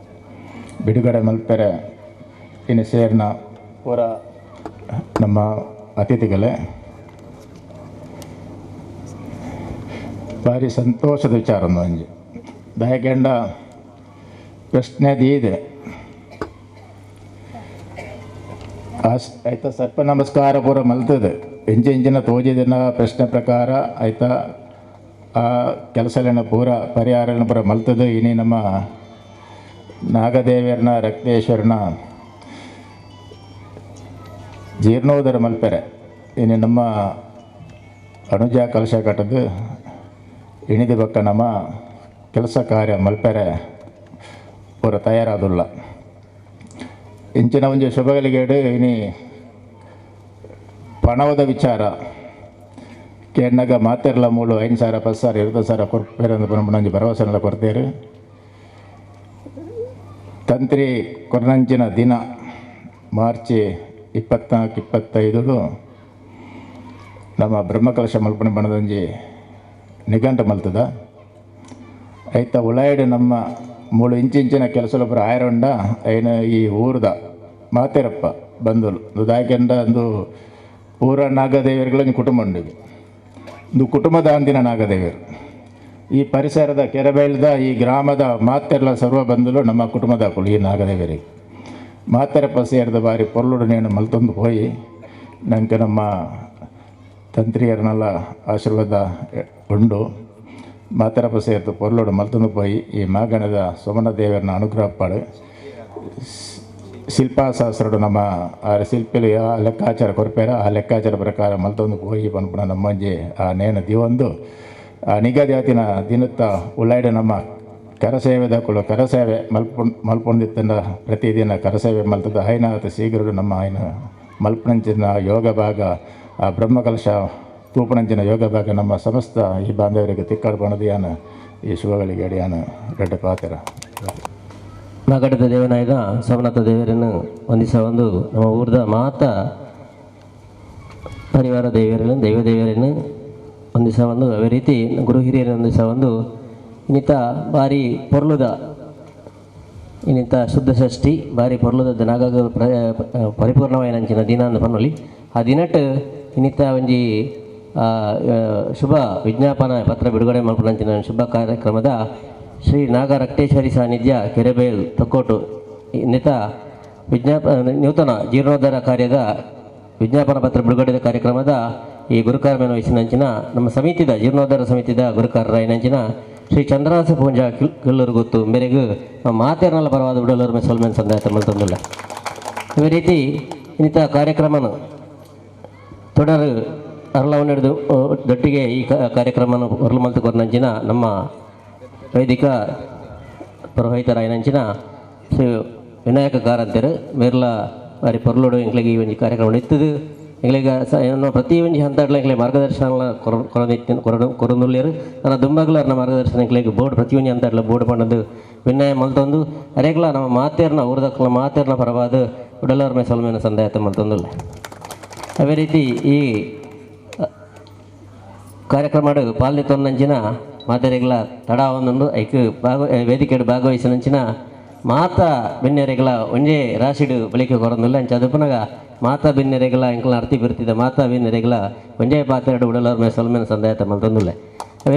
ಬಿಡುಗಡೆ ಮಲ್ಪೆರೆ ಇನ್ನು ಸೇರ್ನ ಪೂರ ನಮ್ಮ ಅತಿಥಿಗಳೇ ಭಾರಿ ಸಂತೋಷದ ವಿಚಾರ ಒಂಜಿ ದಯಕೆಂಡ ಪ್ರಶ್ನೆ ದೀದೆ ಆಯ್ತಾ ಸರ್ಪ ನಮಸ್ಕಾರ ಪೂರ ಮಲ್ತದೆ ಎಂಚ ಎಂಚಿನ ತೋಜಿದಿನ ಪ್ರಶ್ನೆ ಪ್ರಕಾರ ಆಯ್ತಾ ಆ ಕೆಲಸಗಳನ್ನ ಪೂರ ಪರಿಹಾರನ ಪೂರ ಮಲ್ತದೆ. ಇನಿ ನಮ್ಮ ನಾಗದೇವರನ ರಕ್ತೇಶ್ವರನ ಜೀರ್ಣೋದರ ಮಲ್ಪೆರೆ ಇನ್ನು ನಮ್ಮ ಅನುಜ ಕಲಶ ಕಟ್ಟದು ಇಣಿದ ಬಕ್ಕ ನಮ್ಮ ಕೆಲಸ ಕಾರ್ಯ ಮಲ್ಪೆರೆ ಪೂರ ತಯಾರಾದುಲ್ಲ. ಇಂಚಿನ ಒಂಜಿ ಶುಭಗಳಿಗೇಡು ಇನಿ ಪಣವದ ವಿಚಾರ ಕೇಂಡಾಗ ಮಾತೆರ್ಲ ಮೂಳು 5,000 10,000 20,000 ಕೊರ್ಪೇರು ಅಂದ್ ಒಂಜಿ ಭರವಸೆನೆಲ್ಲ ಕೊಡ್ತೇರು. ತಂತ್ರಿ ಕೊರ್ನಂಚಿನ ದಿನ ಮಾರ್ಚ್ 24 25 ನಮ್ಮ ಬ್ರಹ್ಮಕಲಶ ಮಲ್ಪನೆ ಬಣದೊಂಜಿ ನಿಘಂಟು ಮಲ್ತದ ಐತ ಉಳಾಯ್ಡು ನಮ್ಮ ಮೂಳು ಇಂಚಿಂಚಿನ ಕೆಲಸಲೊಬ್ಬರು ಆಯರಂಡ ಐನ ಈ ಊರ್ದ ಮಾತೇರಪ್ಪ ಬಂದಲು ದಾಯಕೆಂಡ ಒಂದು ಊರ ನಾಗದೇವರುಗಳ ಕುಟುಂಬ ಉಂಡು ಒಂದು ಕುಟುಂಬದ ಅಂದಿನ ನಾಗದೇವರು ಈ ಪರಿಸರದ ಕೆರೆಬೈಲ್ದ ಈ ಗ್ರಾಮದ ಮಾತೆಲ್ಲ ಸರ್ವ ಬಂದಲು ನಮ್ಮ ಕುಟುಂಬದ ಈ ನಾಗದೇವರಿಗೆ. ಮಾತೆರ ಪಸೇರ್ದ ಬಾರಿ ಪೊರ್ಲುಡು ನೇನು ಮಲ್ತೊಂದು ಪೋಯಿ ನಂಗೆ ನಮ್ಮ ತಂತ್ರಿಯರನೆಲ್ಲ ಆಶೀರ್ವಾದ ಉಂಡು ಮಾತೆರ ಪಸೇರ್ದು ಪೊರ್ಲುಡು ಮಲ್ತೊಂದು ಪೋಯಿ ಈ ಮಾಗಣದ ಸೋಮನ ದೇವರನ್ನ ಅನುಗ್ರಹ ಪಾಡು ಶಿಲ್ಪಾಶಾಸ್ತ್ರಡು ನಮ್ಮ ಆ ಶಿಲ್ಪಿಲು ಆ ಲೆಕ್ಕಾಚಾರ ಕೊರ್ಪೇರ ಆ ಲೆಕ್ಕಾಚಾರ ಪ್ರಕಾರ ಮಲ್ತೊಂದು ಪೋಯಿ ಪನ್ಪುನ ನಮ್ಮಂಜಿ ಆ ನೇನ ದಿವೊಂದು ಆ ನಿಗದಿ ಆತಿನ ದಿನತ್ತ ಉಳ್ಳಾಯ್ಡು ನಮ್ಮ ಕರಸೇವೆದಕುಲು ಕರಸೇವೆ ಮಲ್ಪೊಂದಿತ್ತಂಡ ಪ್ರತಿದಿನ ಕರಸೇವೆ ಮಲ್ತದ ಹೈನಾಥ ಶೀಘ್ರಡು ನಮ್ಮ ಹೈನ ಮಲ್ಪನಂಚಿನ ಯೋಗ ಭಾಗ ಆ ಬ್ರಹ್ಮಕಲಶ ತೂಪನಂಚಿನ ಯೋಗ ಭಾಗ ನಮ್ಮ ಸಮಸ್ತ ಈ ಬಾಂಧವರಿಗೆ ತಿಕ್ಕಾಡ್ಬಣದು ಯಾನ ಈ ಶುಭಗಳಿಗೆ ಅಡಿಯಾನ ದೊಡ್ಡ ಪಾತ್ರ. ಮಾಗಡದ ದೇವನಾಯಕ ಸೋಮನಾಥ ದೇವರನ್ನು ವಂದಿಸ ಒಂದು ನಮ್ಮ ಊರದ ಮಾತ ಪರಿವಾರ ದೇವರನ್ನು ದೈವ ದೇವರನ್ನು ವಂದಿಸ ಒಂದು ಅದೇ ರೀತಿ ಗುರು ಹಿರಿಯರನ್ನು ವಂದಿಸ ಒಂದು ಇನ್ನಿತ ಭಾರಿ ಪೊರ್ಲುದ ಇನ್ನಿತ ಶುದ್ಧ ಷಷ್ಠಿ ಭಾರಿ ಪೊರ್ಲುದ ನಾಗಾಗ ಪರಿಪೂರ್ಣವಾಯಿನಂಚಿನ ದಿನ ಅಂದ್ ಪನ್ನೊಲಿ ಆ ದಿನಟ್ ಇನ್ನಿತ ಒಂಜಿ ಶುಭ ವಿಜ್ಞಾಪನಾ ಪತ್ರ ಬಿಡುಗಡೆ ಮಲ್ಪುನಂಚಿನ ಶುಭ ಕಾರ್ಯಕ್ರಮದ ಶ್ರೀ ನಾಗರಕ್ತೇಶ್ವರಿ ಸಾನ್ನಿಧ್ಯ ಕೆರೆಬೈಲ್ ತೊಕ್ಕೋಟು ಇನ್ನಿತ ನೂತನ ಜೀರ್ಣೋದ್ಧಾರ ಕಾರ್ಯದ ವಿಜ್ಞಾಪನಾ ಪತ್ರ ಬಿಡುಗಡೆ ಕಾರ್ಯಕ್ರಮದ ಈ ಗುರುಕಾರ್ಯವನ್ನು ವಹಿಸಿನಂಚಿನ ನಮ್ಮ ಸಮಿತಿದ ಜೀರ್ಣೋದ್ಧಾರ ಸಮಿತಿದ ಗುರುಕಾರರಾಯಿನಂಚಿನ ಶ್ರೀ ಚಂದ್ರಹಾಸ ಪೂಂಜಾ ಕಿಲ್ಲೂರು ಗೊತ್ತು ಮೇರೆಗೂ ಮಾತೇರ್ನಲ್ಲ ಪರವಾದ ಉಡಲೂರು ಮೆಸಲ್ಮೆನ್ ಸಂದಾಯ ಮಲ್ತೊಂದಿಲ್ಲ. ಇದೇ ರೀತಿ ಇನ್ನಿತ ಕಾರ್ಯಕ್ರಮನ ತೊಡರು ಅರ್ಲವನ್ನು ಹಿಡಿದು ದೊಟ್ಟಿಗೆ ಈ ಕಾರ್ಯಕ್ರಮನ ಹೊರಲು ಮಲ್ತು ಕೊರ್ನಂಚಿನ ನಮ್ಮ ವೈದಿಕ ಪುರೋಹಿತರಾಯಿನಂಚಿನ ಶ್ರೀ ವಿನಾಯಕ ಕಾರಂತರು ಮೇರ್ಲ ಬಾರಿ ಪೊರ್ಲುಡು ಎಂಕ್ಲೆಗ್ ಈ ಒಂಜಿ ಕಾರ್ಯಕ್ರಮ ಇತ್ತದು ಎಂಕ್ಲೆಗ್ ಪ್ರತಿ ಒಂಜಿ ಹಂತಡ್ಲ ಎಂಕ್ಲೆ ಮಾರ್ಗದರ್ಶನ ಕೊರೊಂದುಲ್ಲೆರ್ ನನ್ನ ದುಂಬಗ್ಲರ್ನ ಮಾರ್ಗದರ್ಶನ ಎಂಕ್ಲೆಗ್ ಬೋರ್ಡ್ ಪ್ರತಿ ಒಂಜಿ ಹಂತಡ್ಲ ಬೋರ್ಡ್ ಪಂಡದು ವಿನಯ ಮಲ್ತೊಂದು ಅರೆಗ್ಲ ನಮ್ಮ ಮಾತೇರ್ನ ಊರದಕ್ಲ ಮಾತೇರ್ನ ಪರವಾದ ಉಡಲರ್ ಮೆ ಸೊಲ್ಮೆನ ಸಂದಾಯತ ಮಲ್ತೊಂದುಲ್ಲ. ಅದೇ ರೀತಿ ಈ ಕಾರ್ಯಕ್ರಮ ಪಾಲ್ದೆತ್ತೊಂದಂಚಿನ ಮಾತೆರೆಗ್ಲ ತಡ ಒಂದೊಂದು ಐಕ್ ವೇದಿಕೆಡ್ ಭಾಗವಹಿಸಿನಂಚಿನ ಮಾತಾ ಬಿನ್ನೆರೆಗಳ ಒಂಜೇ ರಾಶಿಡು ಬಳಿಕೆ ಕೊರೊಂದುಲ್ಲ ಅಂಚ ಅದು ಪುನಗ ಮಾತಾ ಬಿನ್ನೆರೆಗಳ ಎಂಕ್ಲ ಅರ್ತಿ ಬಿರ್ತಿದ್ದ ಮಾತಾ ಬಿನ್ನೆರೆಗಳ ಒಂಜೇ ಪಾತ್ರೆಡು ಉಡಲರ್ ಮೆ ಸೊಲ್ಮೆನ ಸಂದಾಯತ ಮಲ್ತೊಂದುಲ್ಲ. ಅದೇ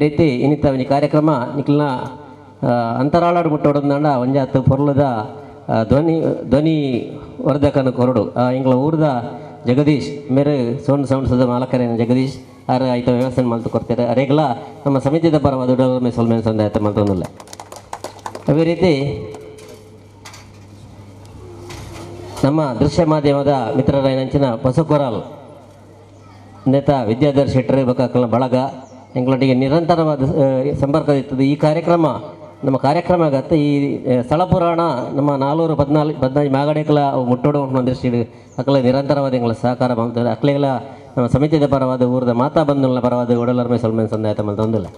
ರೀತಿ ಇನ್ನಿತ ಒಂಜಿ ಕಾರ್ಯಕ್ರಮ ನಿಕ್ಲ್ನ ಅಂತರಾಳಾಡು ಮುಟ್ಟೋಡೊಂದಾಂಡ ಒಂಜಾತ್ ಪೊರ್ಲುದ ಧ್ವನಿ ಧ್ವನಿ ವರ್ಧಕನ ಕೊರಡು ಎಂಕ್ಲ ಊರ್ದ ಜಗದೀಶ್ ಮೇರೆ ಸೌಂಡ್ ಸೌಂಡ್ಸದ ಮಾಲಕರೇನ ಜಗದೀಶ್ ಆರ್ ಐತ ವ್ಯವಸ್ಥೆ ಮಲ್ತು ಕೊಡ್ತಾರೆ ಅರೆಗ್ಲ ನಮ್ಮ ಸಮಿತಿದ ಪರವಾದ ಉಡಲರ್ ಮೆ ಸೊಲ್ಮೆನ ಸಂದಾಯತ ಮಲ್ತೊಂದುಲ್ಲ. ಅದೇ ರೀತಿ ನಮ್ಮ ದೃಶ್ಯ ಮಾಧ್ಯಮದ ಮಿತ್ರರಾಯಿನಂಚಿನ ಹೊಸಕೊರಾಲ್ ನೇತ ವಿದ್ಯಾಧರ್ ಶೆಟ್ಟರ್ ಬೊಕ್ಕ ಬಳಗ ಎಂಕ್ಲೊಟ್ಟಿಗೆ ನಿರಂತರವಾದ ಸಂಪರ್ಕ ಇರ್ತದೆ. ಈ ಕಾರ್ಯಕ್ರಮ ನಮ್ಮ ಕಾರ್ಯಕ್ರಮ ಆಗತ್ತೆ ಈ ಸ್ಥಳ ಪುರಾಣ ನಮ್ಮ 4 14 15 ಮಾಗಡೆಕಲ ಮುಟ್ಟೋಡು ಉಂಟು ದೃಷ್ಟಿ ಅಕಲ ನಿರಂತರವಾದ ಎಂಗಳ ಸಹಕಾರ ಮಲ್ತದೆ. ಅಕ್ಲೆಗಳ ನಮ್ಮ ಸಮಿತಿದ ಪರವಾದ ಊರದ ಮಾತಾ ಬಂಧುಗಳ ಪರವಾದ ಉಡಲರ್ ಮೆ ಸೊಲ್ಮೆನ ಸಂದಾಯತ ಮಲ್ತೊಂದುಲ್ಲ.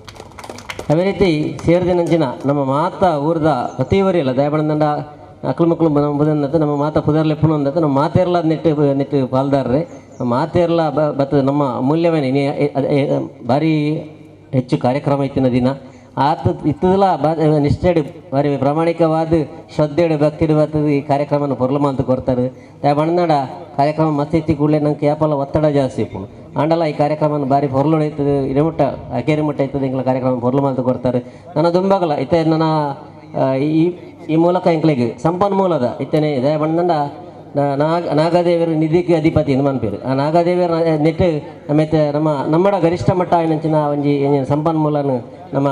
ಅದೇ ರೀತಿ ಸೇರಿದಿನಂಚಿನ ನಮ್ಮ ಮಾತಾ ಊರದ ಪ್ರತಿಯವರಿಲ್ಲ ದಯಬಣದಂಡ ಅಕ್ಲು ಮಕ್ಕಳು ನಮ್ಮ ನಮ್ಮ ಮಾತಾ ಪುದರ್ಲೆ ಪುನ ಅಂದತ್ತೆ ನಮ್ಮ ಮಾತೇರ್ಲ ನೆಟ್ಟು ನೆಟ್ಟು ಪಾಲ್ದಾರ್ರೆ ನಮ್ಮ ಮಾತೇರ್ಲ ಬತ್ತದ ನಮ್ಮ ಅಮೂಲ್ಯವೇನೆ ಭಾರಿ ಹೆಚ್ಚು ಕಾರ್ಯಕ್ರಮ ಇತ್ತಿನ ದಿನ ಆತ ಇತ್ತದಲ್ಲ ನಿಷ್ಠೆಡು ಭಾರಿ ಪ್ರಾಮಾಣಿಕವಾದ ಶ್ರದ್ಧೆಡು ಭಕ್ತಿಡು ಬರ್ತದೆ ಈ ಕಾರ್ಯಕ್ರಮನ ಪೊರ್ಲು ಮಾಲ್ತು ಕೊಡ್ತಾರೆ. ಬಣ್ಣನಾಡ ಕಾರ್ಯಕ್ರಮ ಮಸ್ತ್ ಇತ್ತಿ ಕೂಡಲೇ ನಂಗೆ ಯಾಪಲ್ಲ ಒತ್ತಡ ಜಾಸ್ತಿ ಇಪ್ಪು ಆಂಡಲ ಈ ಕಾರ್ಯಕ್ರಮನ ಭಾರಿ ಪೊರ್ಲು ಇರ್ತದೆ ಇರಮುಟ್ಟ ಅಕೇರಿ ಮುಟ್ಟ ಇರ್ತದೆ ಎಂಕ್ಲ ಕಾರ್ಯಕ್ರಮ ಪೊರ್ಲು ಮಾಲ್ತು ಕೊಡ್ತಾರೆ. ನನ್ನ ದುಂಬಗಲ ಇತ್ತೆ ನನ್ನ ಈ ಈ ಮೂಲಕ ಎಂಕ್ಲೆಗ್ ಸಂಪನ್ಮೂಲದ ಇತ್ತನೆ ದಯ ಬಣ್ಣಂಡ ನಾಗದೇವರು ನಿಧಿಗೆ ಅಧಿಪತಿ ಎಂದು ಮನ್ಪೇರು ಆ ನಾಗದೇವರ ನೆಟ್ಟು ನಮ್ಮೆತ್ತೆ ನಮ್ಮ ನಮ್ಮಡ ಗರಿಷ್ಠ ಮಟ್ಟ ಏನಂಚಿನ ಒಂಜಿ ಸಂಪನ್ಮೂಲನ ನಮ್ಮ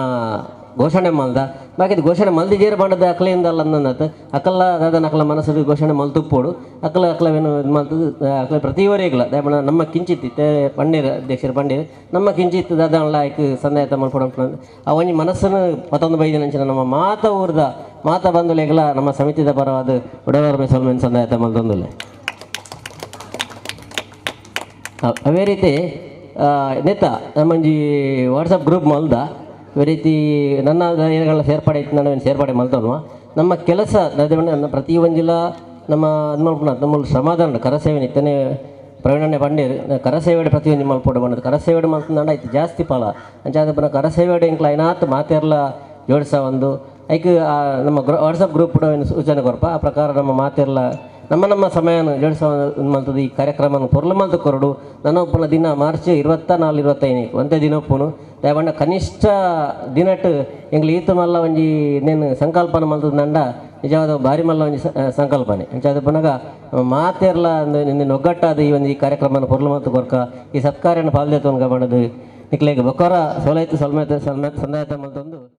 ಘೋಷಣೆ ಮಲ್ದ ಬಾಕಿ ಘೋಷಣೆ ಮಲ್ದಿಜೇರು ಬಂಡದ ಅಕ್ಲೆಯಿಂದ ಅಲ್ಲಂದತ್ ಅಕಲ್ಲ ದಾದನ ಅಕಲ ಮನಸ್ಸು ಘೋಷಣೆ ಮಲ್ತುಪ್ಪೋಡು ಅಕಲ ಅಕ್ಲವೇನು ಇದು ಮಲ್ತದು ಅಕ್ಲ ಪ್ರತಿಯವರೆಗ್ಲ ದಯಬಣ ನಮ್ಮ ಕಿಂಚಿತ್ ಪಣ್ಣೀರ್ ಅಧ್ಯಕ್ಷರು ಪಣ್ಣೀರ್ ನಮ್ಮ ಕಿಂಚಿತ್ ದಾದನ್ಲ ಐಕ್ ಸಂದಾಯತ ಮಲ್ಪೊಡು ಆ ಒಂಜಿ ಮನಸ್ಸನ್ನು ಮತ್ತೊಂದು ಬೈದಿನಂಚಿನ ನಮ್ಮ ಮಾತ ಊರ್ದ ಮಾತ ಬಂಧುಲೆಗ್ಲ ನಮ್ಮ ಸಮಿತಿದ ಪರವಾದ ಉಡವರ್ ಸೊಲ್ಮೆನ್ ಸಂದಾಯತ ಮಲ್ತೊಂದುಲ್ಲೆ. ಅದೇ ರೀತಿ ನೇತ ನಮ್ಮೊಂಜಿ ವಾಟ್ಸಪ್ ಗ್ರೂಪ್ ಮಲ್ದ ಅದೇ ರೀತಿ ನನ್ನ ಏನುಗಳ ಸೇರ್ಪಡೆ ಇತ್ತು ನಾನು ಸೇರ್ಪಡೆ ಮಲ್ತೋನು ನಮ್ಮ ಕೆಲಸ ನನ್ನ ಪ್ರತಿ ಒಂಜಿಲ ನಮ್ಮ ಮಲ್ಪುನ ನಮ್ಮ ಶ್ರಮದಾನ ಕರಸೇವೆ ಇತ್ತನೆ ಪ್ರವೀಣಣ್ಣೆ ಪಂಡೀರ್ ಕರಸೇವೆಡ್ ಪ್ರತಿಯೊಂಜಿ ಮಲ್ಪೊಡು ಪಂಡದು ಕರಸೇವೆಡ್ ಮಲ್ತಂಡ ಇತ್ತು ಜಾಸ್ತಿ ಫಲ ಅಂಚಾದ ಪುನಃ ಕರಸೇವೆಡ್ ಎಂಕ್ಲ ಐನಾತ್ ಮಾತೆರ್ಲ ಜೋಡಿಸ ಒಂದು ಐಕ್ ನಮ್ಮ ವಾಟ್ಸಪ್ ಗ್ರೂಪ್ ಸೂಚನೆ ಕೊರ್ಪ ಆ ಪ್ರಕಾರ ನಮ್ಮ ಮಾತೆರ್ಲ ನಮ್ಮ ನಮ್ಮ ಸಮಯನ ಜೋಡಿಸ ಮಲ್ತದ ಈ ಕಾರ್ಯಕ್ರಮನ ಪೊರ್ಲು ಮಲ್ತು ಕೊರಡು. ನನ್ನ ಒಪ್ಪುನ ದಿನ ಮಾರ್ಚ್ 24 25 ಒಂತೆ ದಿನ ಒಪ್ಪುನು. ದಯಪಂಡ ಕನಿಷ್ಠ ದಿನಟ್ ಎಂಗ್ಲು ಈತ ಮಲ್ಲ ಒಂಜಿ ನೇನು ಸಂಕಲ್ಪನ ಮಲ್ತದ ನಂಡ ನಿಜವಾದ ಭಾರಿ ಮಲ್ಲ ಒಂಜಿ ಸಂಕಲ್ಪನೆ. ಅಂಚಾದ ಪುನಗ ಮಾತೆರ್ಲ ನಿನ್ನ ಒಗ್ಗಟ್ಟಾದ ಈ ಒಂದು ಈ ಕಾರ್ಯಕ್ರಮನ ಪೊರ್ಲು ಮಲ್ತು ಕೊರ್ಕ ಈ ಸತ್ಕಾರ್ಯನ ಪಾಲ್ದೇತವನ್ಗ ಮಾಡದು ನಿಕ್ಲೆಗ್ ಬೊಕ್ಕೊರ ಸೋಲೈತು ಸಲ್ಮೆತ ಸಂದಾಯತ ಮಲ್ತೊಂದು.